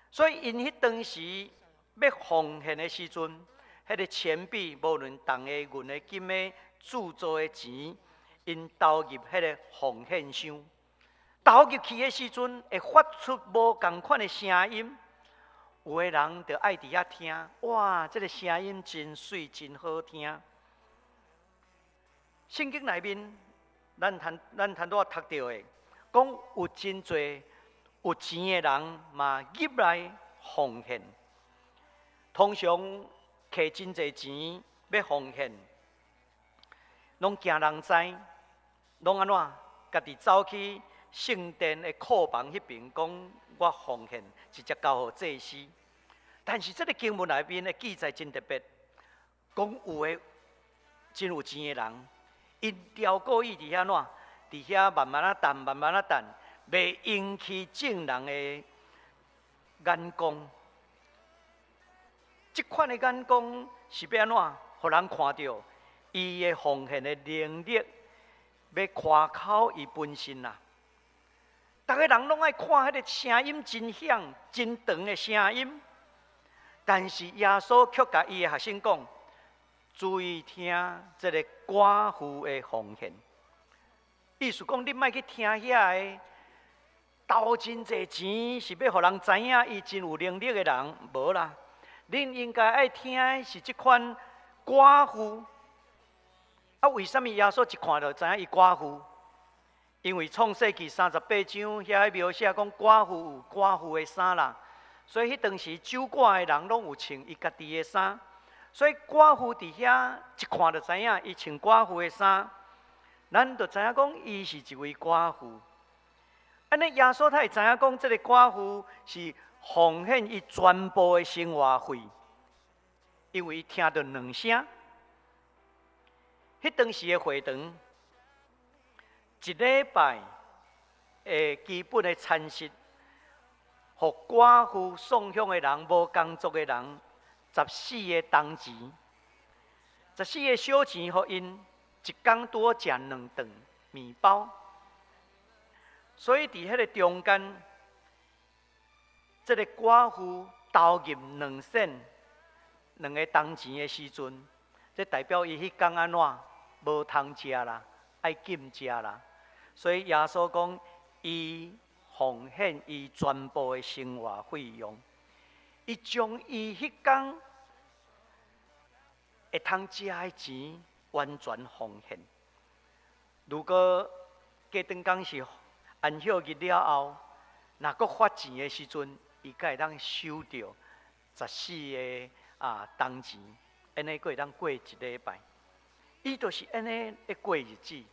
所以𪜶彼當時欲奉獻的時陣，彼个錢幣無論銅的、銀的、金的、鑄造的錢，𪜶投入彼个奉獻箱，投入去的時陣會發出無仝款的聲音。有的人就愛佇遐聽，哇，這个聲音真媠，真好聽。聖經內面，咱拄仔讀著的，講有真濟有錢的人嘛入來奉獻，通常摕真濟錢欲奉獻，攏驚人知，攏按怎？家己走去聖殿的庫房彼邊講，我奉獻直接交予祭司。但是這个經文內面的記載真特別，講有的真有錢的人，𪜶刁故意佇遐怎？佇遐慢慢仔等，慢慢仔等，袂引起眾人的眼光。這款的眼光是欲按怎？予人看著伊的奉獻的能力，欲誇口伊本身啦。逐个人攏愛看彼个聲音真響、真長的聲音，但是耶穌卻共伊的學生講：注意聽這个寡婦的奉獻。意思講，你莫去聽遐个投真濟錢，是欲予人知影伊真有能力的人，無啦。恁應該愛聽的是這款寡婦。啊，為啥物耶穌一看就知影伊寡婦？因為創世記38章遐描寫講寡婦有寡婦的衫啦，所以彼當時守寡的人攏有穿伊家己的衫，所以寡婦佇遐一看就知影伊穿寡婦的衫，咱就知影講伊是一位寡婦。按呢，耶穌才會知影講這个寡婦是奉獻伊全部的生活費，因為伊聽著兩聲。彼當時的會堂，一禮拜的基本的餐食，予寡婦送香的人、無工作的人，十四个銅錢，十四个小錢，予𪜶一工拄好食兩頓麵包。所以佇彼个中間，這个寡婦投入2仙兩個銅錢的時陣，這代表伊彼工按怎無通食啦，愛禁食啦。所以耶穌講，伊奉獻伊全部的生活費用，伊將伊彼工會通食的錢完全奉獻。如果過轉工是安息日了後，若閣發錢的時陣，伊才會當收著十四个銅錢，按呢閣會當過一禮拜。伊就是按呢咧過日子。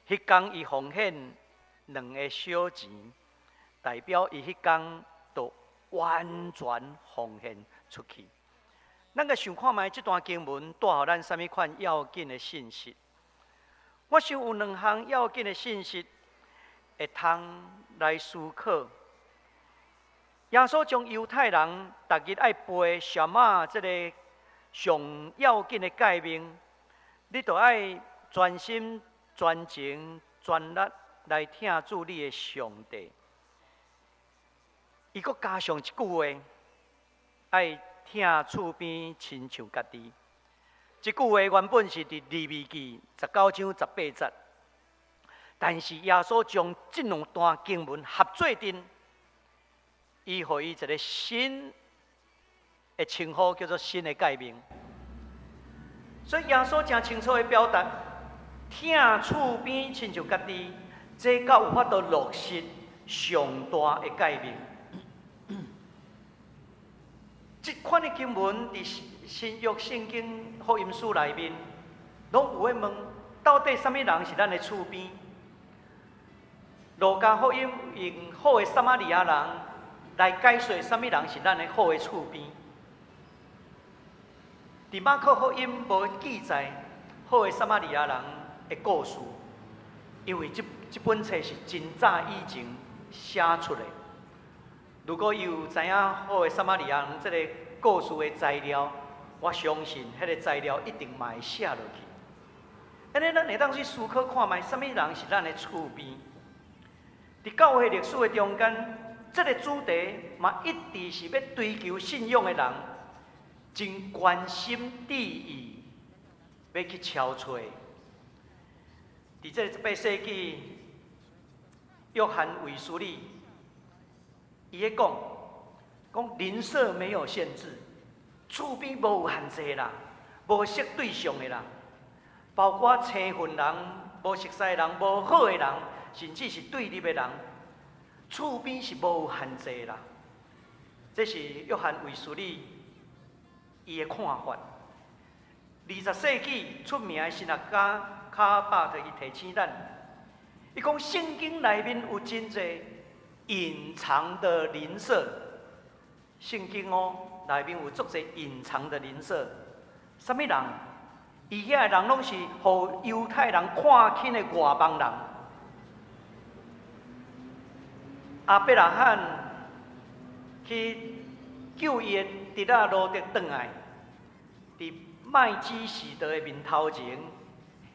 彼工伊奉獻兩个小錢，代表伊彼工就完全奉獻出去。咱來想看覓這段經文帶予咱啥物款要緊的信息？我想有兩項要緊的信息會通來思考。耶穌將猶太人逐日愛背什麼這个上要緊的誡命，你著愛全心、全情、全力來疼主你的上帝。伊閣加上一句話，愛疼厝邊親像家己。這句話原本是佇利未記19章18節，但是耶穌將這兩段經文合做陣，伊予伊一个新的稱呼，叫做新的誡命。所以耶穌誠清楚的表達，疼厝邊親像家己，這才有法度落實上大的誡命。這款的經文佇新約聖經福音書內面，攏有咧問，到底啥物人是咱的厝邊？路加福音用好的撒瑪利亞人來解說啥物人是咱的好的厝邊。佇馬可福音無記載好的撒瑪利亞人的故事，因為這本冊是真早以前寫出的。如果伊有知影好的撒瑪利亞人這个故事的材料，我相信彼个材料一定嘛會寫落去。按呢，咱會當去思考看覓，啥物人是咱的厝邊？佇教會歷史的中間，這个主題嘛一直是欲追求信仰的人，真關心注意，欲去敲揣。佇這个18世紀，約翰衛斯理，伊咧講，講鄰舍沒有限制，厝邊無限制啦，無設對象的啦，包括生分人、無熟似的人、無好的人，甚至是對立的人，厝邊是無限制啦。這是約翰衛斯理伊的看法。20世紀出名的神學家卡巴特伊提醒咱，伊講聖經內面有真濟隱藏的鄰舍，聖經哦內面有足濟隱藏的鄰舍，啥物人？伊遐的人攏是予猶太人看輕的外邦人。亞伯拉罕去救伊的侄仔羅得轉來，佇麥基洗德的面頭前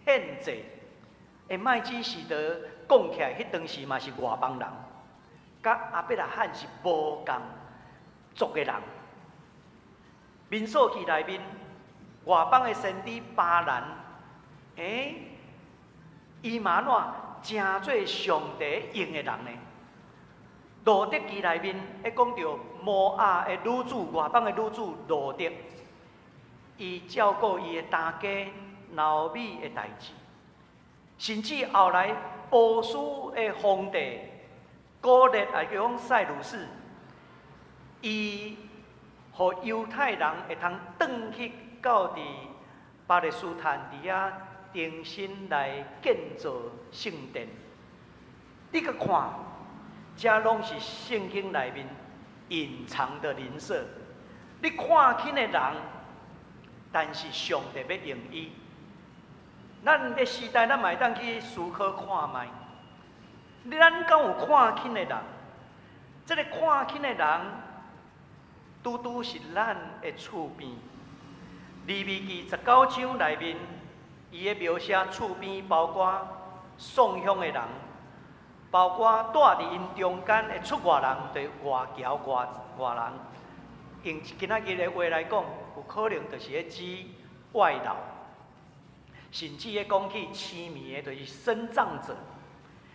獻祭。麥基洗德講起來，彼當時嘛是外邦人，佮亞伯拉罕是無仝族的人。民數記內面，外邦的先知巴蘭，伊嘛按怎成做上帝用的人呢？路得記內面，咧講著摩押的女子，外邦的女子路得，伊照顧伊的大家拿俄米的代誌，甚至後來波斯的皇帝古列，也叫講賽魯士，伊予猶太人會通轉去到佇巴勒斯坦佇遐重新來建造聖殿。你閣看，這攏是聖經內面隱藏的鄰舍。你看輕的人，但是上帝欲用伊。咱的時代，咱嘛會當去思考看覓。咱敢有看輕的人？這个看輕的人，拄拄是咱的厝邊。利未記19章內面，伊的描寫厝邊包括送香的人，包括住佇𪜶中間的出外人，就是外僑外外人。用今仔日的話來講，有可能就是咧指外勞，甚至咧講起痴迷的，就是身障者，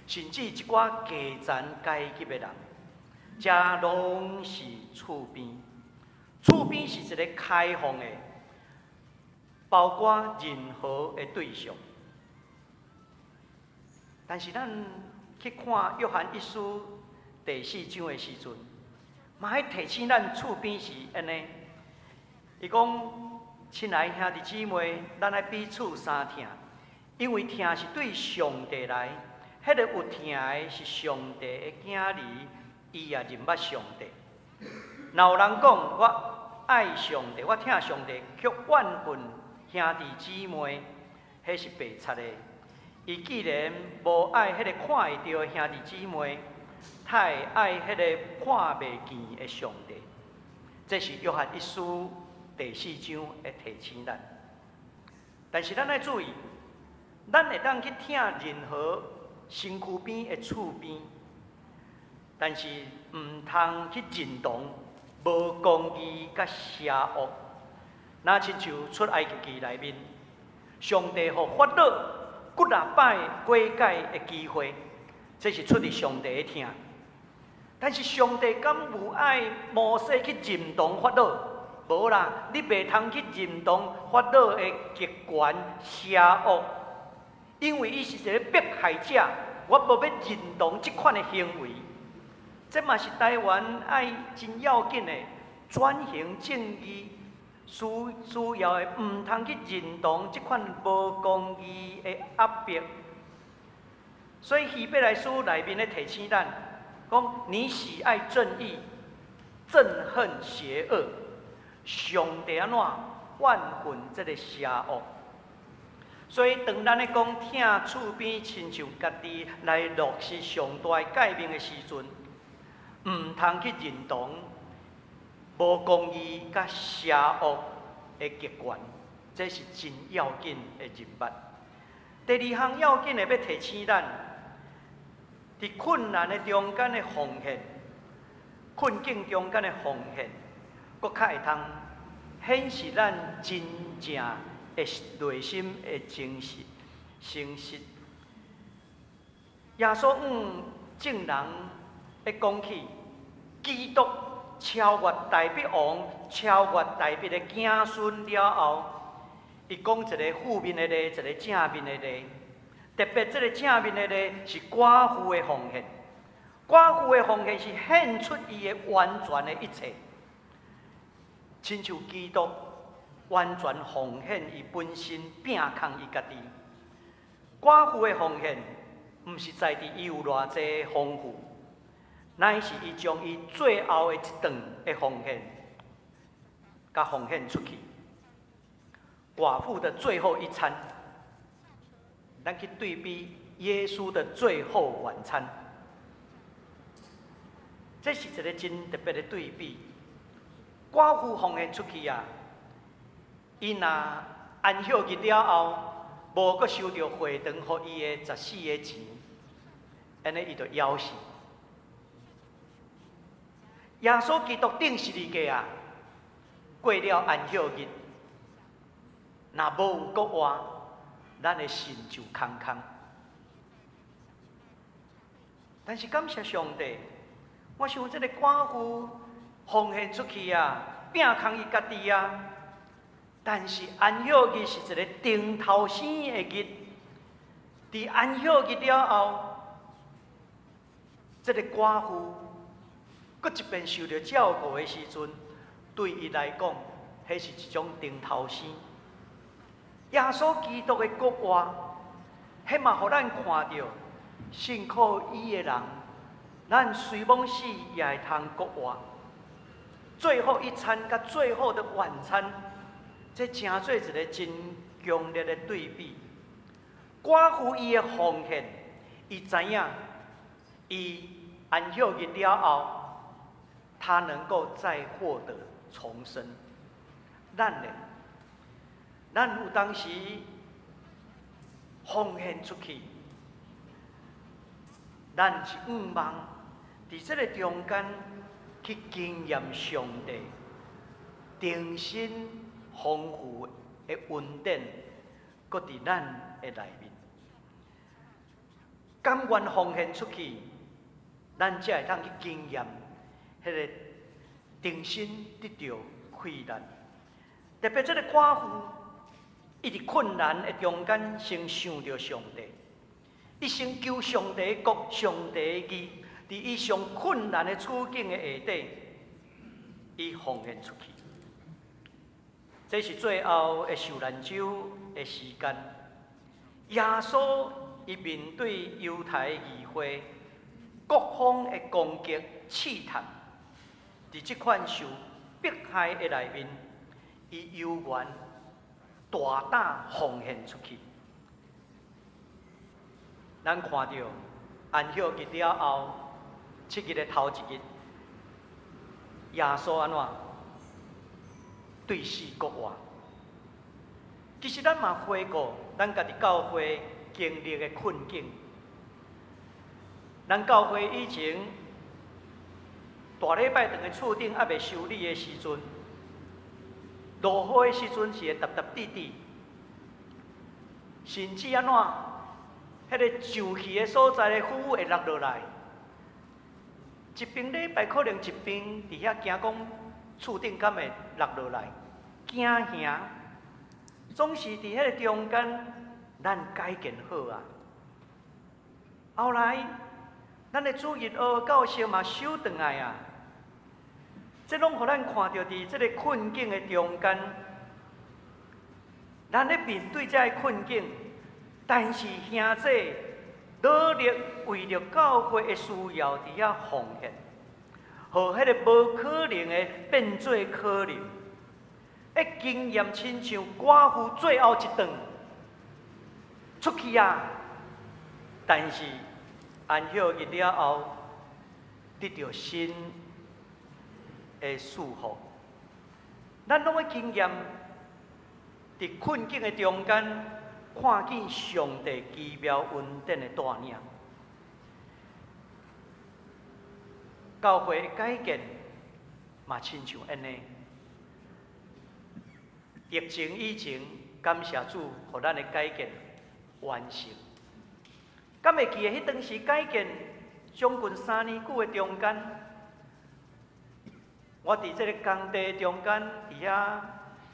甚至一寡低層階級的人，這攏是厝邊。厝邊是一个開放的，包括任何的對象。但是咱去看約翰一書第四章的時陣，嘛愛提醒咱厝邊是按呢。伊講：親愛兄弟姊妹，咱愛彼此相疼，因為疼是對上帝來，彼个有疼的是上帝的囝兒，伊也認捌上帝。若有人講我愛上帝，我疼上帝，卻怨恨兄弟姊妹，彼是白賊的。伊既然無愛彼个看會著的兄弟姊妹，哪會愛彼个看袂見的上帝。這是約翰一書第四章的提醒咱。但是咱愛注意，咱會當去疼任何身軀邊的厝邊，但是毋通去認同無公義佮邪惡。若親像出埃及記內面，上帝予法老幾若擺悔改的機會，這是出自上帝的疼。但是上帝敢有愛摩西去認同法老？無啦，你袂通去認同法老的極權邪惡，因為伊是一个迫害者，我無欲認同這款的行為。這嘛是台灣愛真要緊的轉型正義，需要的，毋通去認同這款無公義的壓迫。所以希伯來書內面咧提醒咱，講你喜愛正義，憎恨邪惡，上帝按怎怨恨這个邪惡。所以當咱咧講疼厝邊親像家己來落實上大的誡命的時陣，毋通去認同無公義佮邪惡的極權，這是真要緊的任務。第二項要緊的欲提醒咱，佇困難的中間的奉獻，困境中間的奉獻，閣較會通顯示咱真正的內心的真實、誠實。耶穌向眾人咧講起，基督超越大衛王、超越大衛的子孫了後，伊講一个負面的例，一个正面的例。特別這个正面的例是寡婦的奉獻，寡婦的奉獻是獻出伊的完全的一切，親像基督完全奉獻伊本身，摒空伊家己。寡婦的奉獻，毋是在佇伊有偌濟豐富，乃是伊將伊最後的一頓的奉獻，共奉獻出去。寡婦的最後一餐，咱去對比耶穌的最後晚餐，這是一个真特別的對比。寡婦奉獻出去啊，伊若安息日了後，無閣收著會堂予伊的14個錢，按呢伊就枵死。耶穌基督釘十字架啊，過了安息日，若無有閣活，咱的心就空空。但是感謝上帝，我想這个寡婦奉獻出去啊，摒空伊家己啊。但是安息日是一个重頭生的日，佇安息日了後，這个寡婦閣一遍受著照顧的時陣，對伊來講，彼是一種重頭生。耶穌基督的國話，彼嘛予咱看著，信靠伊的人，咱雖罔死也會通復活。最後一餐佮最後的晚餐，這成做一个真強烈的對比。寡婦伊的奉獻，伊知影，伊安息日了後，他能夠再獲得重生。咱呢？咱有當時奉獻出去，咱是向望佇這个中間去經驗上帝重新豐富的恩典，閣佇咱的內面。甘願奉獻出去，咱才會通去經驗彼个重新得著氣力。特別這个寡婦，伊佇困難的中間，先想著上帝，伊先求上帝國、上帝的義，佇伊上困難的處境的下底，伊奉獻出去。這是最後的受難週的時間。耶穌伊面對猶太議會各方的攻擊試探，佇這款受迫害的內面，伊猶原大膽奉獻出去。咱看著安息日了後，7日的頭一日，耶穌按怎對死復活？其實咱嘛回顧咱家己教會經歷的困境。咱教會以前大禮拜堂的厝頂猶未修理的時陣，落雨的時陣是會沓沓滴滴，甚至按怎，彼个上去的所在的雨會落落來。一邊禮拜可能一邊佇遐驚講厝頂敢會落落來，驚嚇，總是佇彼个中間，咱改建好啊。後來，咱的主日學教室嘛收轉來啊。這攏予咱看著佇這个困境的中間，咱咧面對這个困境，但是兄弟努力為著教會的需要佇遐奉獻，予彼个無可能的變做可能。的經驗親像寡婦最後一頓出去啊，但是安息日了後，得著新的祝福。咱攏會經驗，佇困境的中間，看見上帝奇妙恩典的帶領。教會的改建嘛，親像按呢。疫情以前，感謝主，予咱的改建完成。敢會記得彼當時改建將近3年久的中間，我佇這个工地中間，佇遐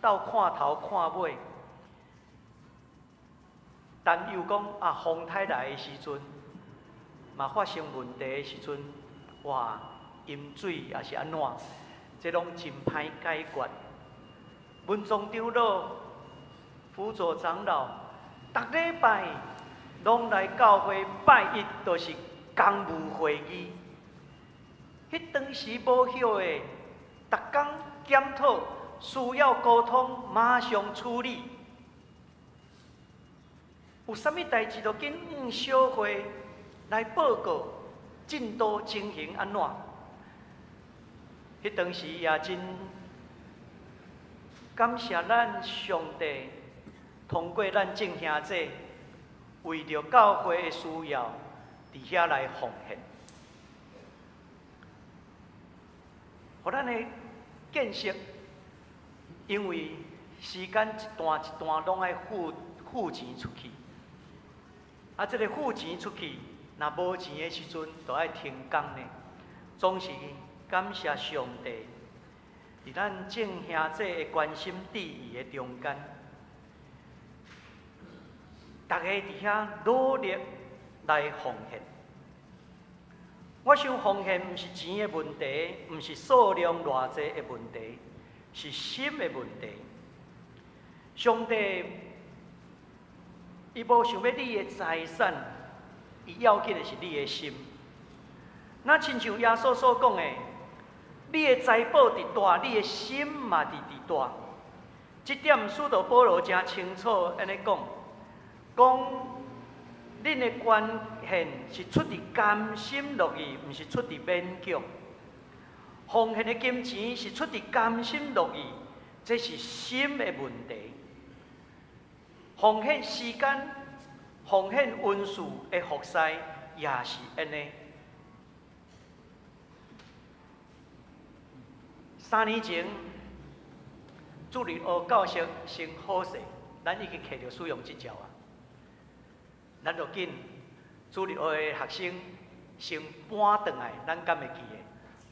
鬥看頭看尾，擔憂講啊，風颱來的時陣，嘛發生問題的時陣，哇，淹水抑是按怎，這攏真歹解決。文宗長老、輔佐長老，逐禮拜攏來教會拜一，都是公務會議。彼當時無歇的，逐工檢討，需要溝通，馬上處理。有啥物代誌，就緊向小會來報告進度情形按怎。彼當時也真感謝咱上帝，通過咱眾兄弟，為著教會的需要，佇遐來奉獻，予咱的見識，因為時間一段一段攏愛付付錢出去，啊，這个付錢出去，若無錢的時陣，就愛停工呢。總是感謝上帝，佇咱眾兄弟的關心致意的中間，逐家佇遐努力來奉獻。我想奉獻毋是錢的問題，毋是數量偌濟的問題，是心的問題。上帝伊無想欲你的財產，伊要緊的是你的心。若親像耶穌所講的，你的財寶佇佗，你的心嘛佇佇佗。這點使徒保羅誠清楚按呢講，講恁的捐獻是出佇甘心樂意，毋是出佇勉強。奉獻的金錢是出佇甘心樂意，這是心的問題。奉獻時間、奉獻恩賜的服侍也是按呢。3年前，主日學教室先好勢，咱已經揢著使用執照啊。咱就緊主日學的學生先搬轉來，咱敢會記得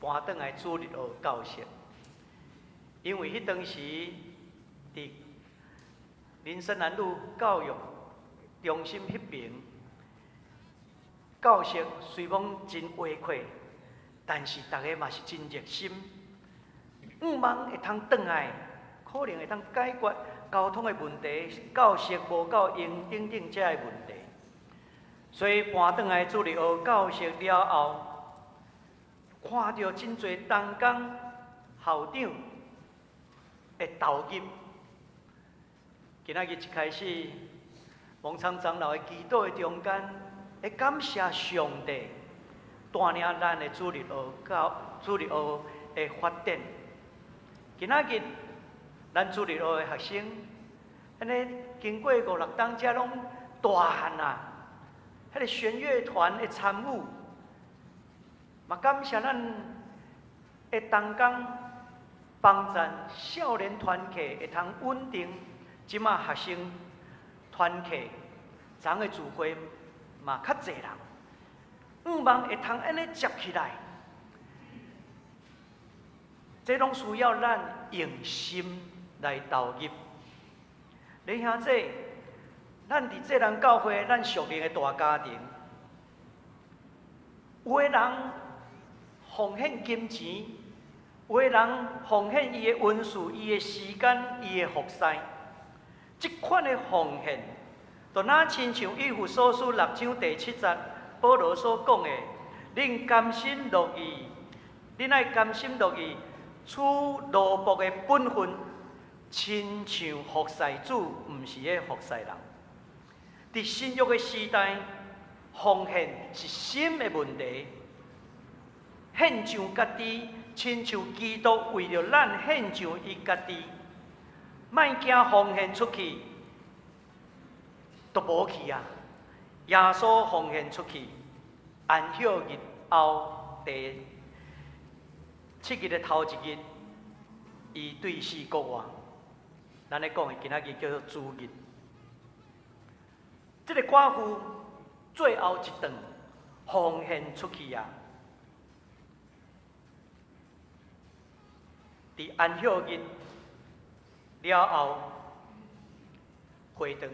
搬轉來主日學教室，因為彼當時佇林森南路教育中心彼爿教室雖講真挖闊，但是逐家嘛是真熱心。向望會通轉來，可能會通解決交通的問題、教室無夠用等等這个問題。所以搬轉來主日學教室了後，看著真濟同工、校長的投入。今仔日一開始，王昌長老的祈禱的中間，會感謝上帝帶領咱的主日學教主日學的發展。今仔日，咱主日學的學生，按呢經過五六冬，遮攏大漢啊！彼個弦樂團的參與，嘛感謝咱的同工幫贊少年團契會通穩定，這馬學生團契昨的聚會嘛較濟人，向望會通按呢接起來。這攏需要咱用心來投入。弟兄姊，咱佇這人教會，咱屬靈的大家庭，有的人奉獻金錢，有的人奉獻伊的恩賜、伊的時間、伊的服侍，這款的奉獻，就若親像以弗所書六章第七節，保羅所講的：恁甘心樂意，恁愛甘心樂意。取奴僕的本分，親像服侍主，毋是咧服侍人。佇新約的時代，奉獻是心的問題。獻上家己，親像基督為著咱獻上伊家己，莫驚奉獻出去，都無去啊！耶穌奉獻出去，安息日後第七日的頭一日，伊對死復活。咱咧講的今仔日叫做主日。這个寡婦最後一頓奉獻出去啊！佇安息日了後，會堂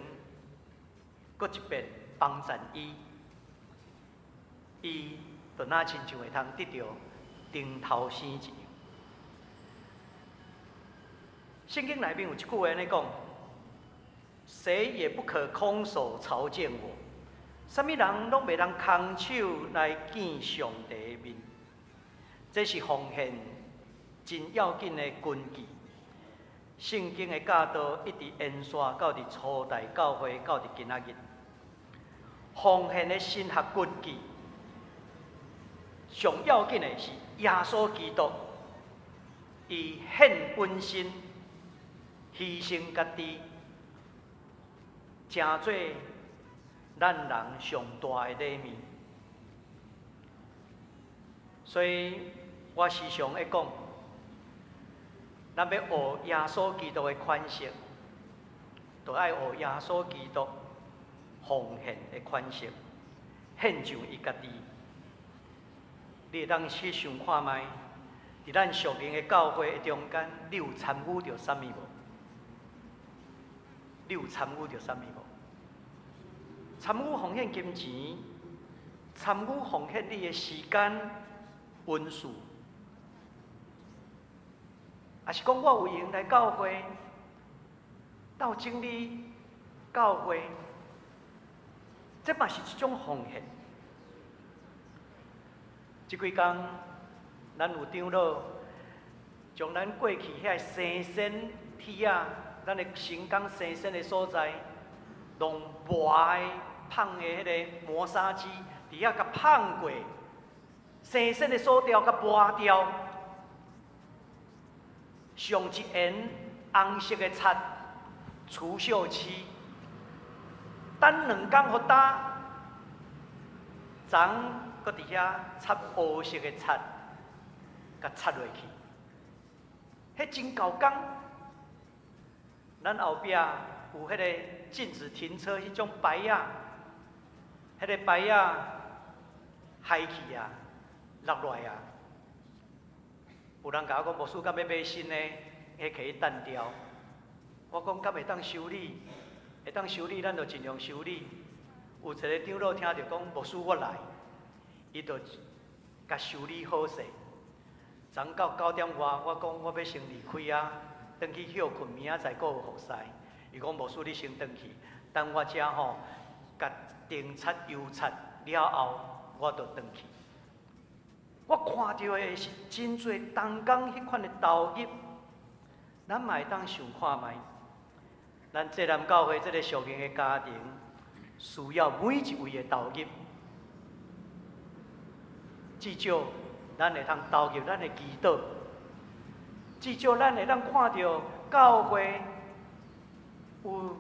閣一遍幫贊伊，伊就若親像會通得著頂頭生一樣。聖經內面有一句話按呢講：誰也不可空手朝見我。啥物人攏袂當空手來見上帝的面。這是奉獻真要緊的根基。聖經的教導一直延續到佇初代教會，到佇今仔日。奉獻的神學根基，上要緊的是耶穌基督，伊獻本身，犧牲家己，成做咱人上大的禮物。所以我時常會講，咱欲學耶穌基督的款式，就愛學耶穌基督奉獻的款式，獻上伊家己。你會當去想看覓，佇咱屬靈的教會的中間，你有參與著啥物無？你有參與著啥物無？參與奉獻金錢，參與奉獻你的時間、恩賜，抑是講我有閒來教會，鬥整理教會，這嘛是一種奉獻。這幾工，咱有長老將咱過去遐生鮮鐵仔，咱的神工生鮮的所在，攏磨的、麭的彼个磨砂機，佇遐共麭過，生鮮的索條共磨掉，上一緣紅色的漆，除鏽漆，等兩工予焦，昨閣佇遐擦烏色的漆，共擦落去，彼真猴工。咱後壁有彼個禁止停車彼種牌仔，彼個牌仔害去啊，落落來啊。有人共我講，牧師敢欲買新的，彼摕去擲掉。我講敢會當修理，會當修理，咱就盡量修理。有一个長老聽著講，牧師我來，伊就共修理好勢。昨到9點外，我講我欲先離開啊，轉去歇睏，明仔載閣有服侍。伊講牧師你先轉去，等我遮吼，共釘漆油漆了後，我就轉去。我看著的是真濟同工彼款的投入，咱嘛會當想看覓。咱濟南教會這个屬靈的家庭，需要每一位的投入。至少咱會通投入咱的祈禱，至少咱會當看著教會有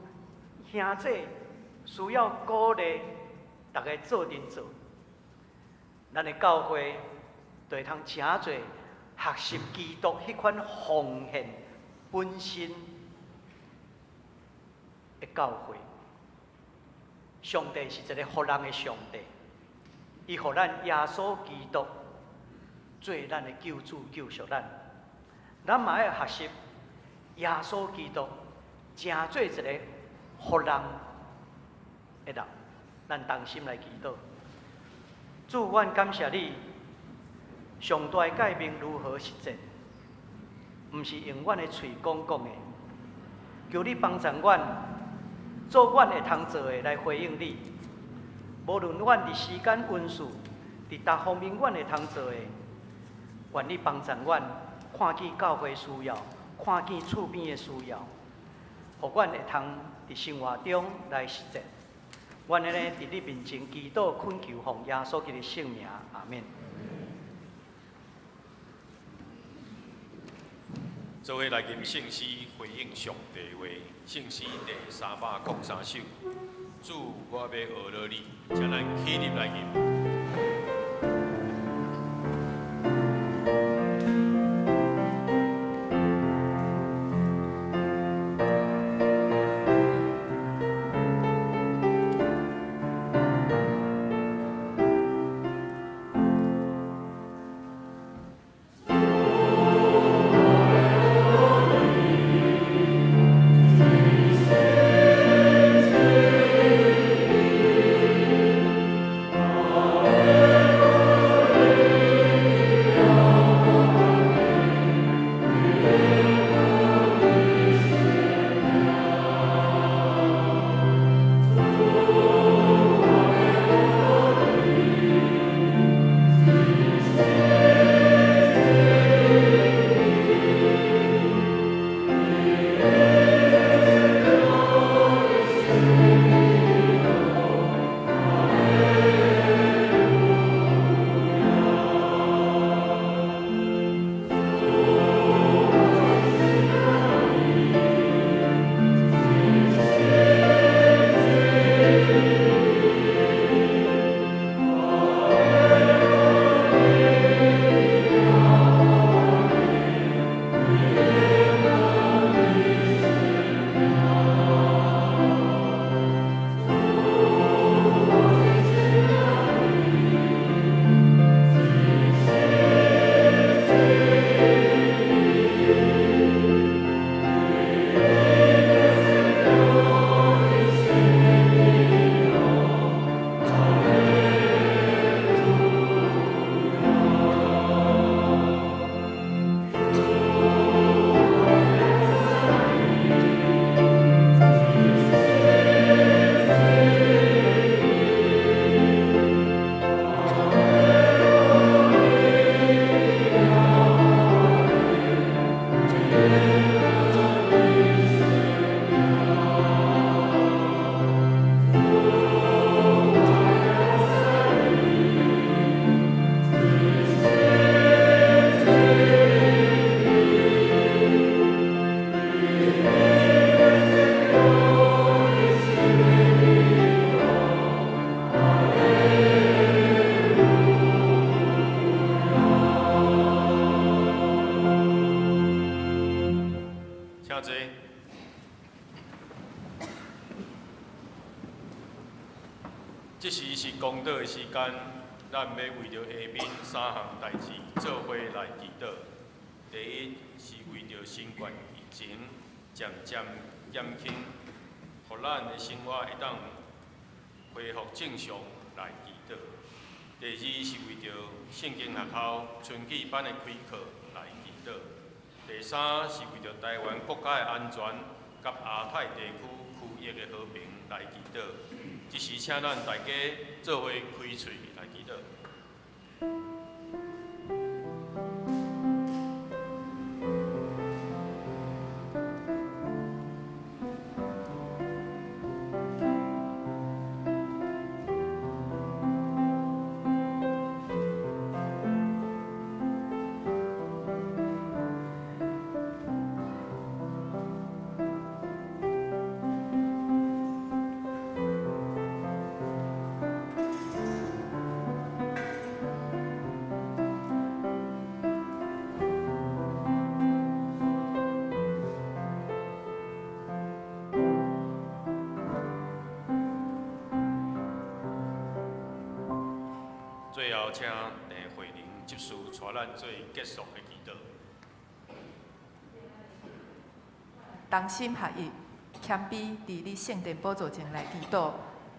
兄弟需要鼓勵，逐家做陣做。咱的教會就會通誠濟學習基督彼款奉獻本身的教會。上帝是一个予人的上帝，伊予咱耶穌基督做咱的救主救贖咱。咱嘛愛學習耶穌基督，成做一个予人的人。咱同心來祈禱。主，阮感謝你，上大的誡命如何實踐？毋是用阮的喙講講的，求你幫助阮，做阮會通做的來回應你。無論阮佇時間、恩賜，佇逐方面阮會通做的，願你幫助阮，看見教會需要，看見厝邊的需要，予阮會通佇生活中來實踐。阮按呢佇你面前祈禱懇求，奉耶穌基督聖名，阿們。做伙來吟聖詩回應上帝話，聖詩第303首，主，我欲學落你，請咱起立來吟。主，公禱的時間，咱欲為著下面三項代誌做伙來祈禱。第一是為著新冠疫情漸漸減輕，予咱的生活會當恢復正常來祈禱。第二是為著聖經學校春季班的開課來祈禱。第三是為著台灣國家的安全佮亞太地區區域的和平來祈禱。這時請咱大家做伙開喙來祈禱。最後，請鄭慧玲執事帶咱做結束的祈禱。同心合意，謙卑佇你聖殿寶座前來祈禱。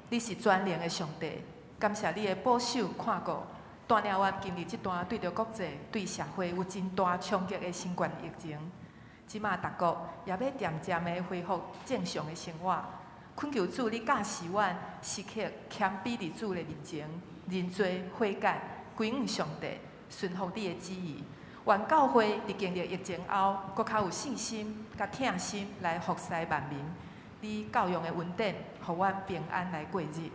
你是全能的上帝，感謝你的保守看顧，帶領阮經歷這段對著國際、對社會有真大衝擊的新冠疫情。這馬逐國也欲漸漸的恢復正常的生活。懇求主，你教示阮時刻謙卑佇主的面前，認罪悔改，歸向上帝，順服你的旨意。願教會佇經歷疫情後，閣較有信心、佮疼心來服侍萬民。你教養的恩典，予阮平安來過日。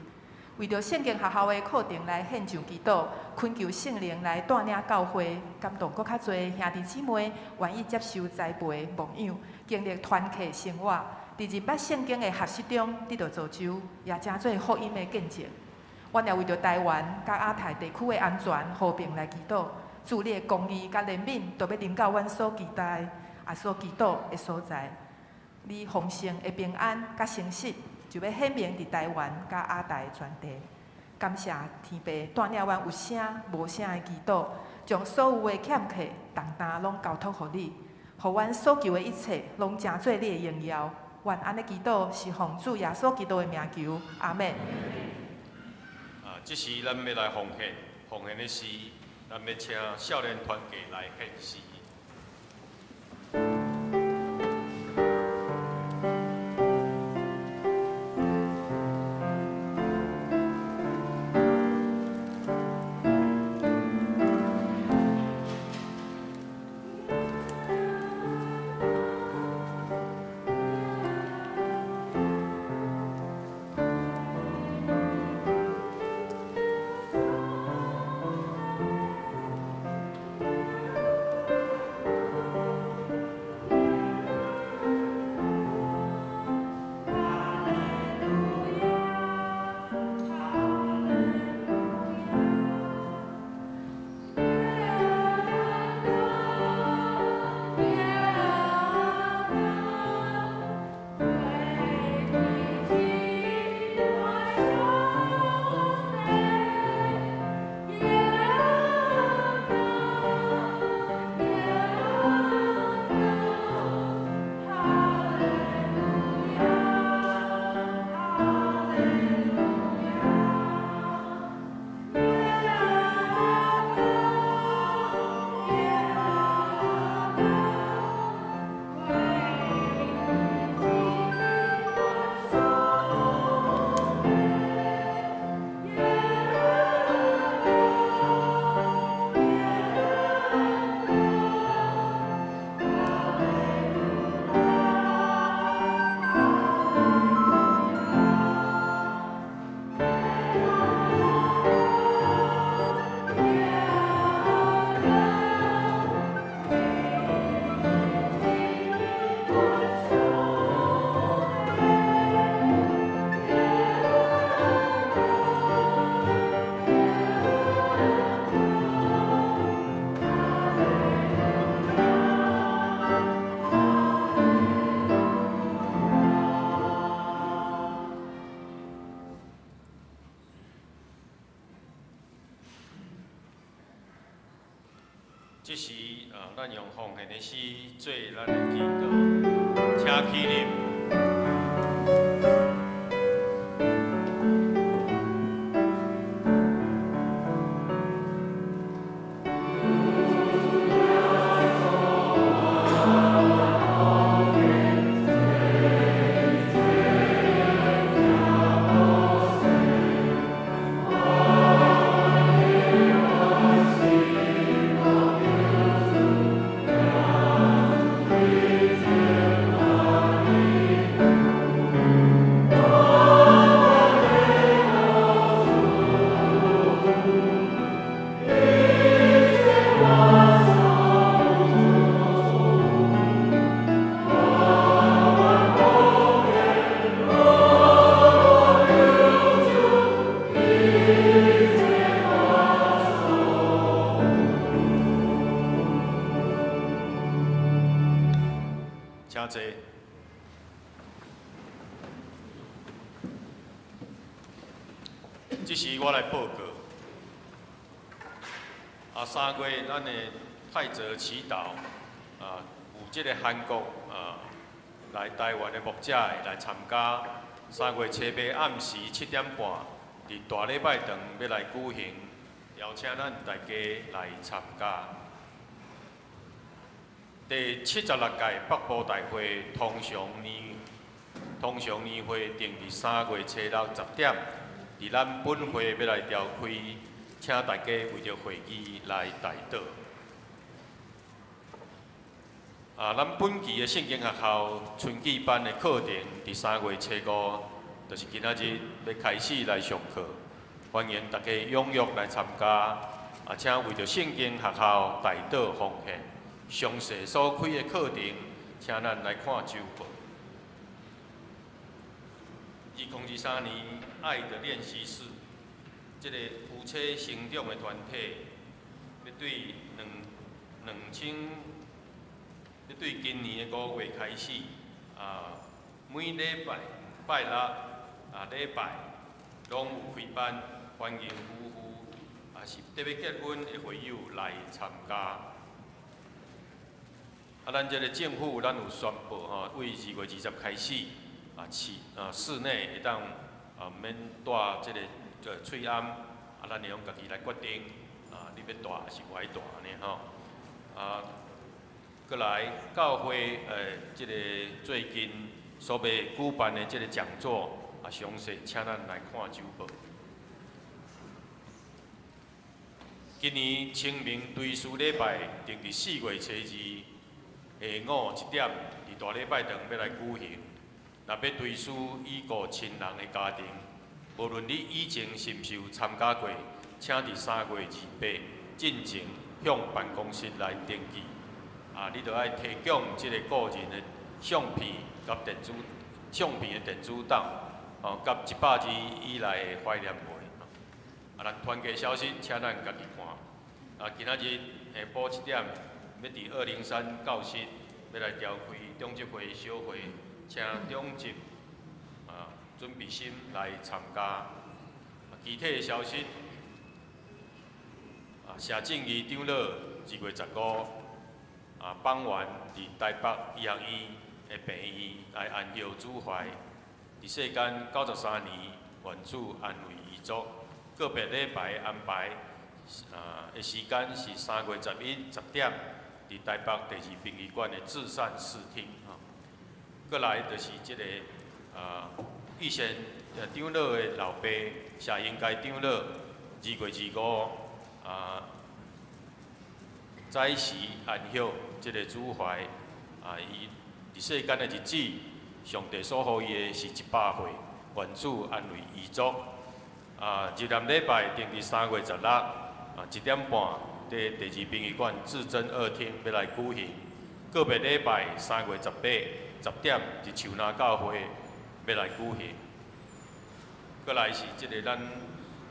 為著聖經學校的課程來獻上祈禱，懇求聖靈來帶領教會，感動閣較濟兄弟姊妹願意接受栽培牧養，經歷團契生活，佇認捌聖經的學習中得著造就，也成做福音的見證。阮也為著台灣佮亞太地區的安全和平來祈禱，主你的公義佮憐憫，都欲臨到阮所期待、也所祈禱的所在。你豐盛的平安佮誠實，就欲顯明佇台灣佮亞太的全地。感謝天父帶領阮有聲無聲的祈禱，將所有的欠缺重擔攏交託予你，予阮所求的一切攏成做你的榮耀。阮按呢祈禱是奉主耶穌基督的名求，阿們。啊，這時咱欲來奉獻，奉獻的時，咱欲請少年團契來獻詩。這時啊，咱用奉獻的詩做咱的祈禱，請起立。請坐。這時我來報告。啊，3月咱的泰澤祈禱啊，有這个韓國啊來台灣的牧者會來參加。3月初八暗時7點半，佇大禮拜堂欲來舉行，邀請咱大家來參加。第76屆北部大會通常年會定佇3月初六10點，佇咱本會欲來召開，請大家為著會議來代禱。啊，咱本期的聖經學校春季班的課程，佇3月初五，就是今仔日欲開始來上課，歡迎大家踴躍來參加。啊，請為著聖經學校代禱奉獻。詳細所開的課程，請咱來看週報。2023年愛的練習室，這个夫妻成長的團體，欲對兩兩千，欲對今年的5月開始，啊，每禮拜拜六啊禮拜攏有開班，歡迎夫婦，也是特欲結婚的會友來參加。啊，咱這个政府，咱有宣布吼，對2月20開始，啊，市啊室內會當啊免戴這个喙罨，啊，咱會用家己來決定，啊，你欲戴抑是無愛戴按呢吼。啊，閣來教會這个最近所欲舉辦的這个講座，啊，詳細請咱來看週報。今年清明追思禮拜定佇4月初二。下午1點，佇大禮拜堂欲來舉行。若欲追思已故親人的家庭，無論你以前是毋是有參加過，請佇3月28進前向辦公室來登記。啊，你著愛提供這个個人的相片佮電子相片的電子檔，哦，佮100字以內的懷念文。啊，咱團契消息，請咱家己看。啊，今仔日下晡7點。欲佇203教室，欲來召開長執會小會，請長執啊準備心來參加。具體的消息，啊，謝正義長老2月15啊傍晚佇台北醫學院的病院來安息主懷，佇世間93年，願主安慰遺族。個別禮拜安排啊的時間是3月11 10點。佇台北第二殯儀館的至善視廳，吼，閣來就是這个啊，玉賢長老的老爸謝英該長老，2月25啊，早時安息這个主懷啊，伊佇世間的日子，上帝所予伊的是100歲，願主安慰遺族。啊，入殮禮拜定佇3月16啊1點半。佇第二殯儀館至真二廳欲來舉行，個別禮拜3月18 10點佇樹林教會欲來舉行。閣來是這个咱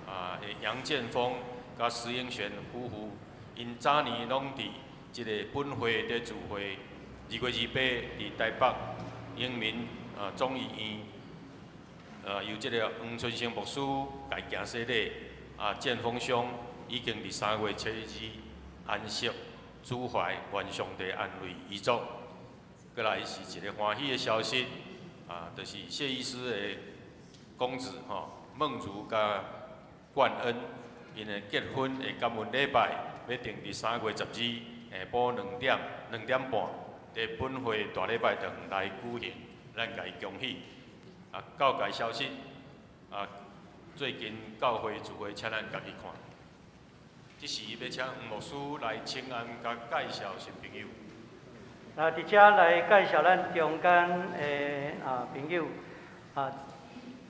啊楊建峰佮施英璇夫婦，𪜶早年攏佇這个本會佇聚會。2月28佇台北榮民啊總醫院，啊由這个黃春生牧師共行洗禮，啊建峰兄。已經佇3月初二安息，主怀，愿上帝安慰遗族。阁来是一个欢喜的消息，啊，就是谢医师的公子吼，孟如佮冠恩，𪜶的结婚的感恩礼拜，欲定伫3月12下晡2点、2点半，伫本会大礼拜堂来举行，咱共伊恭喜。啊，教界消息，啊，最近教会聚会，请咱家己看。这时欲请黄牧师来请安佮介绍新朋友。啊，伫遮来介绍咱中间的朋友啊，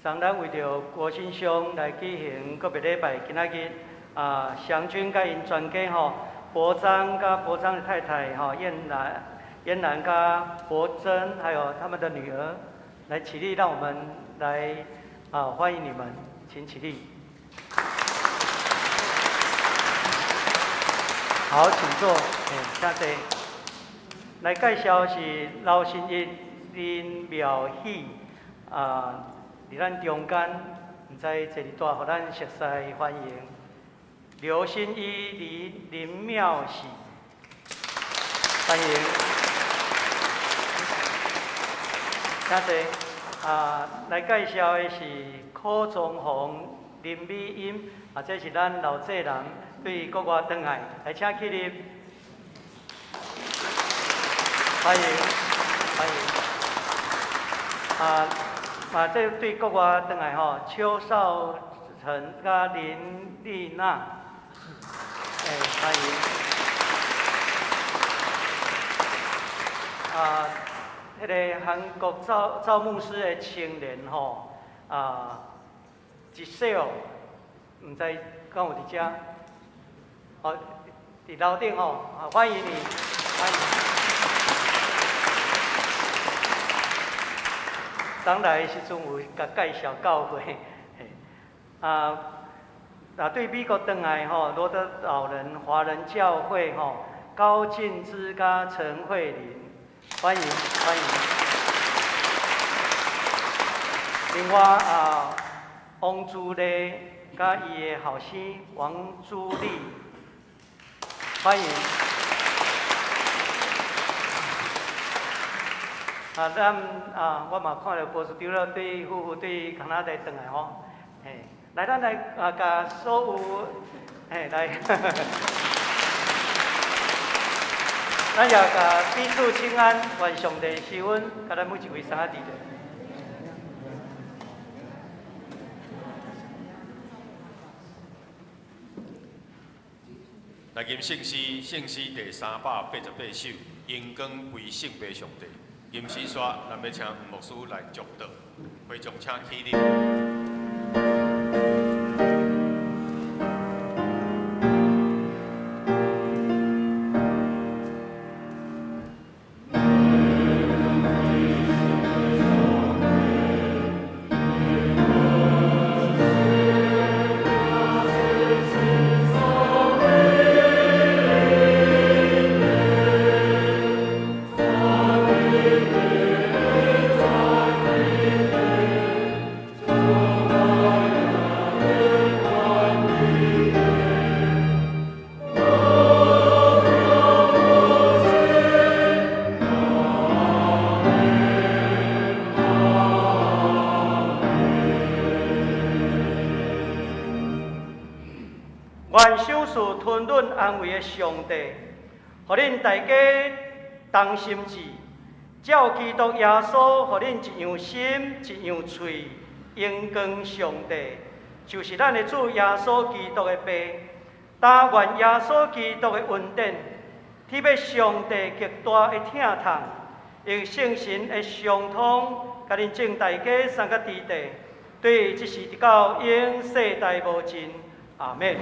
昨咱为著国新乡来举行告别礼拜，今仔日啊，祥军佮𪜶全家吼，博章佮博章的太太吼，燕兰、燕兰佮博珍，还有他们的女儿，来起立，让我们来欢迎你们，请起立。好，请坐。请坐。来介绍是刘新一、林妙喜啊，伫咱中间，毋知坐伫佗，予咱熟似欢迎。刘新一、林妙喜，欢迎。请坐。啊，来介绍的是柯宗宏、林美英，啊，这是咱老济人对国外转来，来请起立。欢迎，欢迎。啊，这对国外转来吼，邱少成佮林丽娜，欢迎。啊，彼个韩国赵赵牧师的青年吼，啊，一小，毋知敢有伫遮？哦，伫楼顶吼，啊，欢迎你，欢迎。昨来的时阵有共介绍教会，嘿，啊，对美国转来吼，罗德岛人华人教会吼，高进之佮陈慧琳，欢迎欢迎。另外啊，王珠丽佮伊的后生王珠丽，欢迎。啊，咱啊，我嘛看著博士长老对夫妇对加拿大转来吼，嘿，来咱来啊，共所有，嘿，来，咱也共彼此请安，愿上帝赐阮，共咱每一位相仔伫咧。来吟圣诗，圣诗第388首，荣光归圣父上帝。吟诗煞，咱欲请黄牧师来祝祷，会众请起立。愿赏赐吞忍安慰的上帝，予恁大家同心志，照基督耶稣，予恁一样心、一样喙，荣光上帝，就是咱的主耶稣基督的父。但愿耶稣基督的恩典，体恤上帝极大的疼痛，用圣神的相通，共恁众大家三个弟弟，对这时直到永世代无尽。阿们。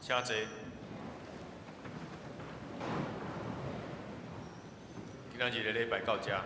请坐。今仔日的礼拜到遮，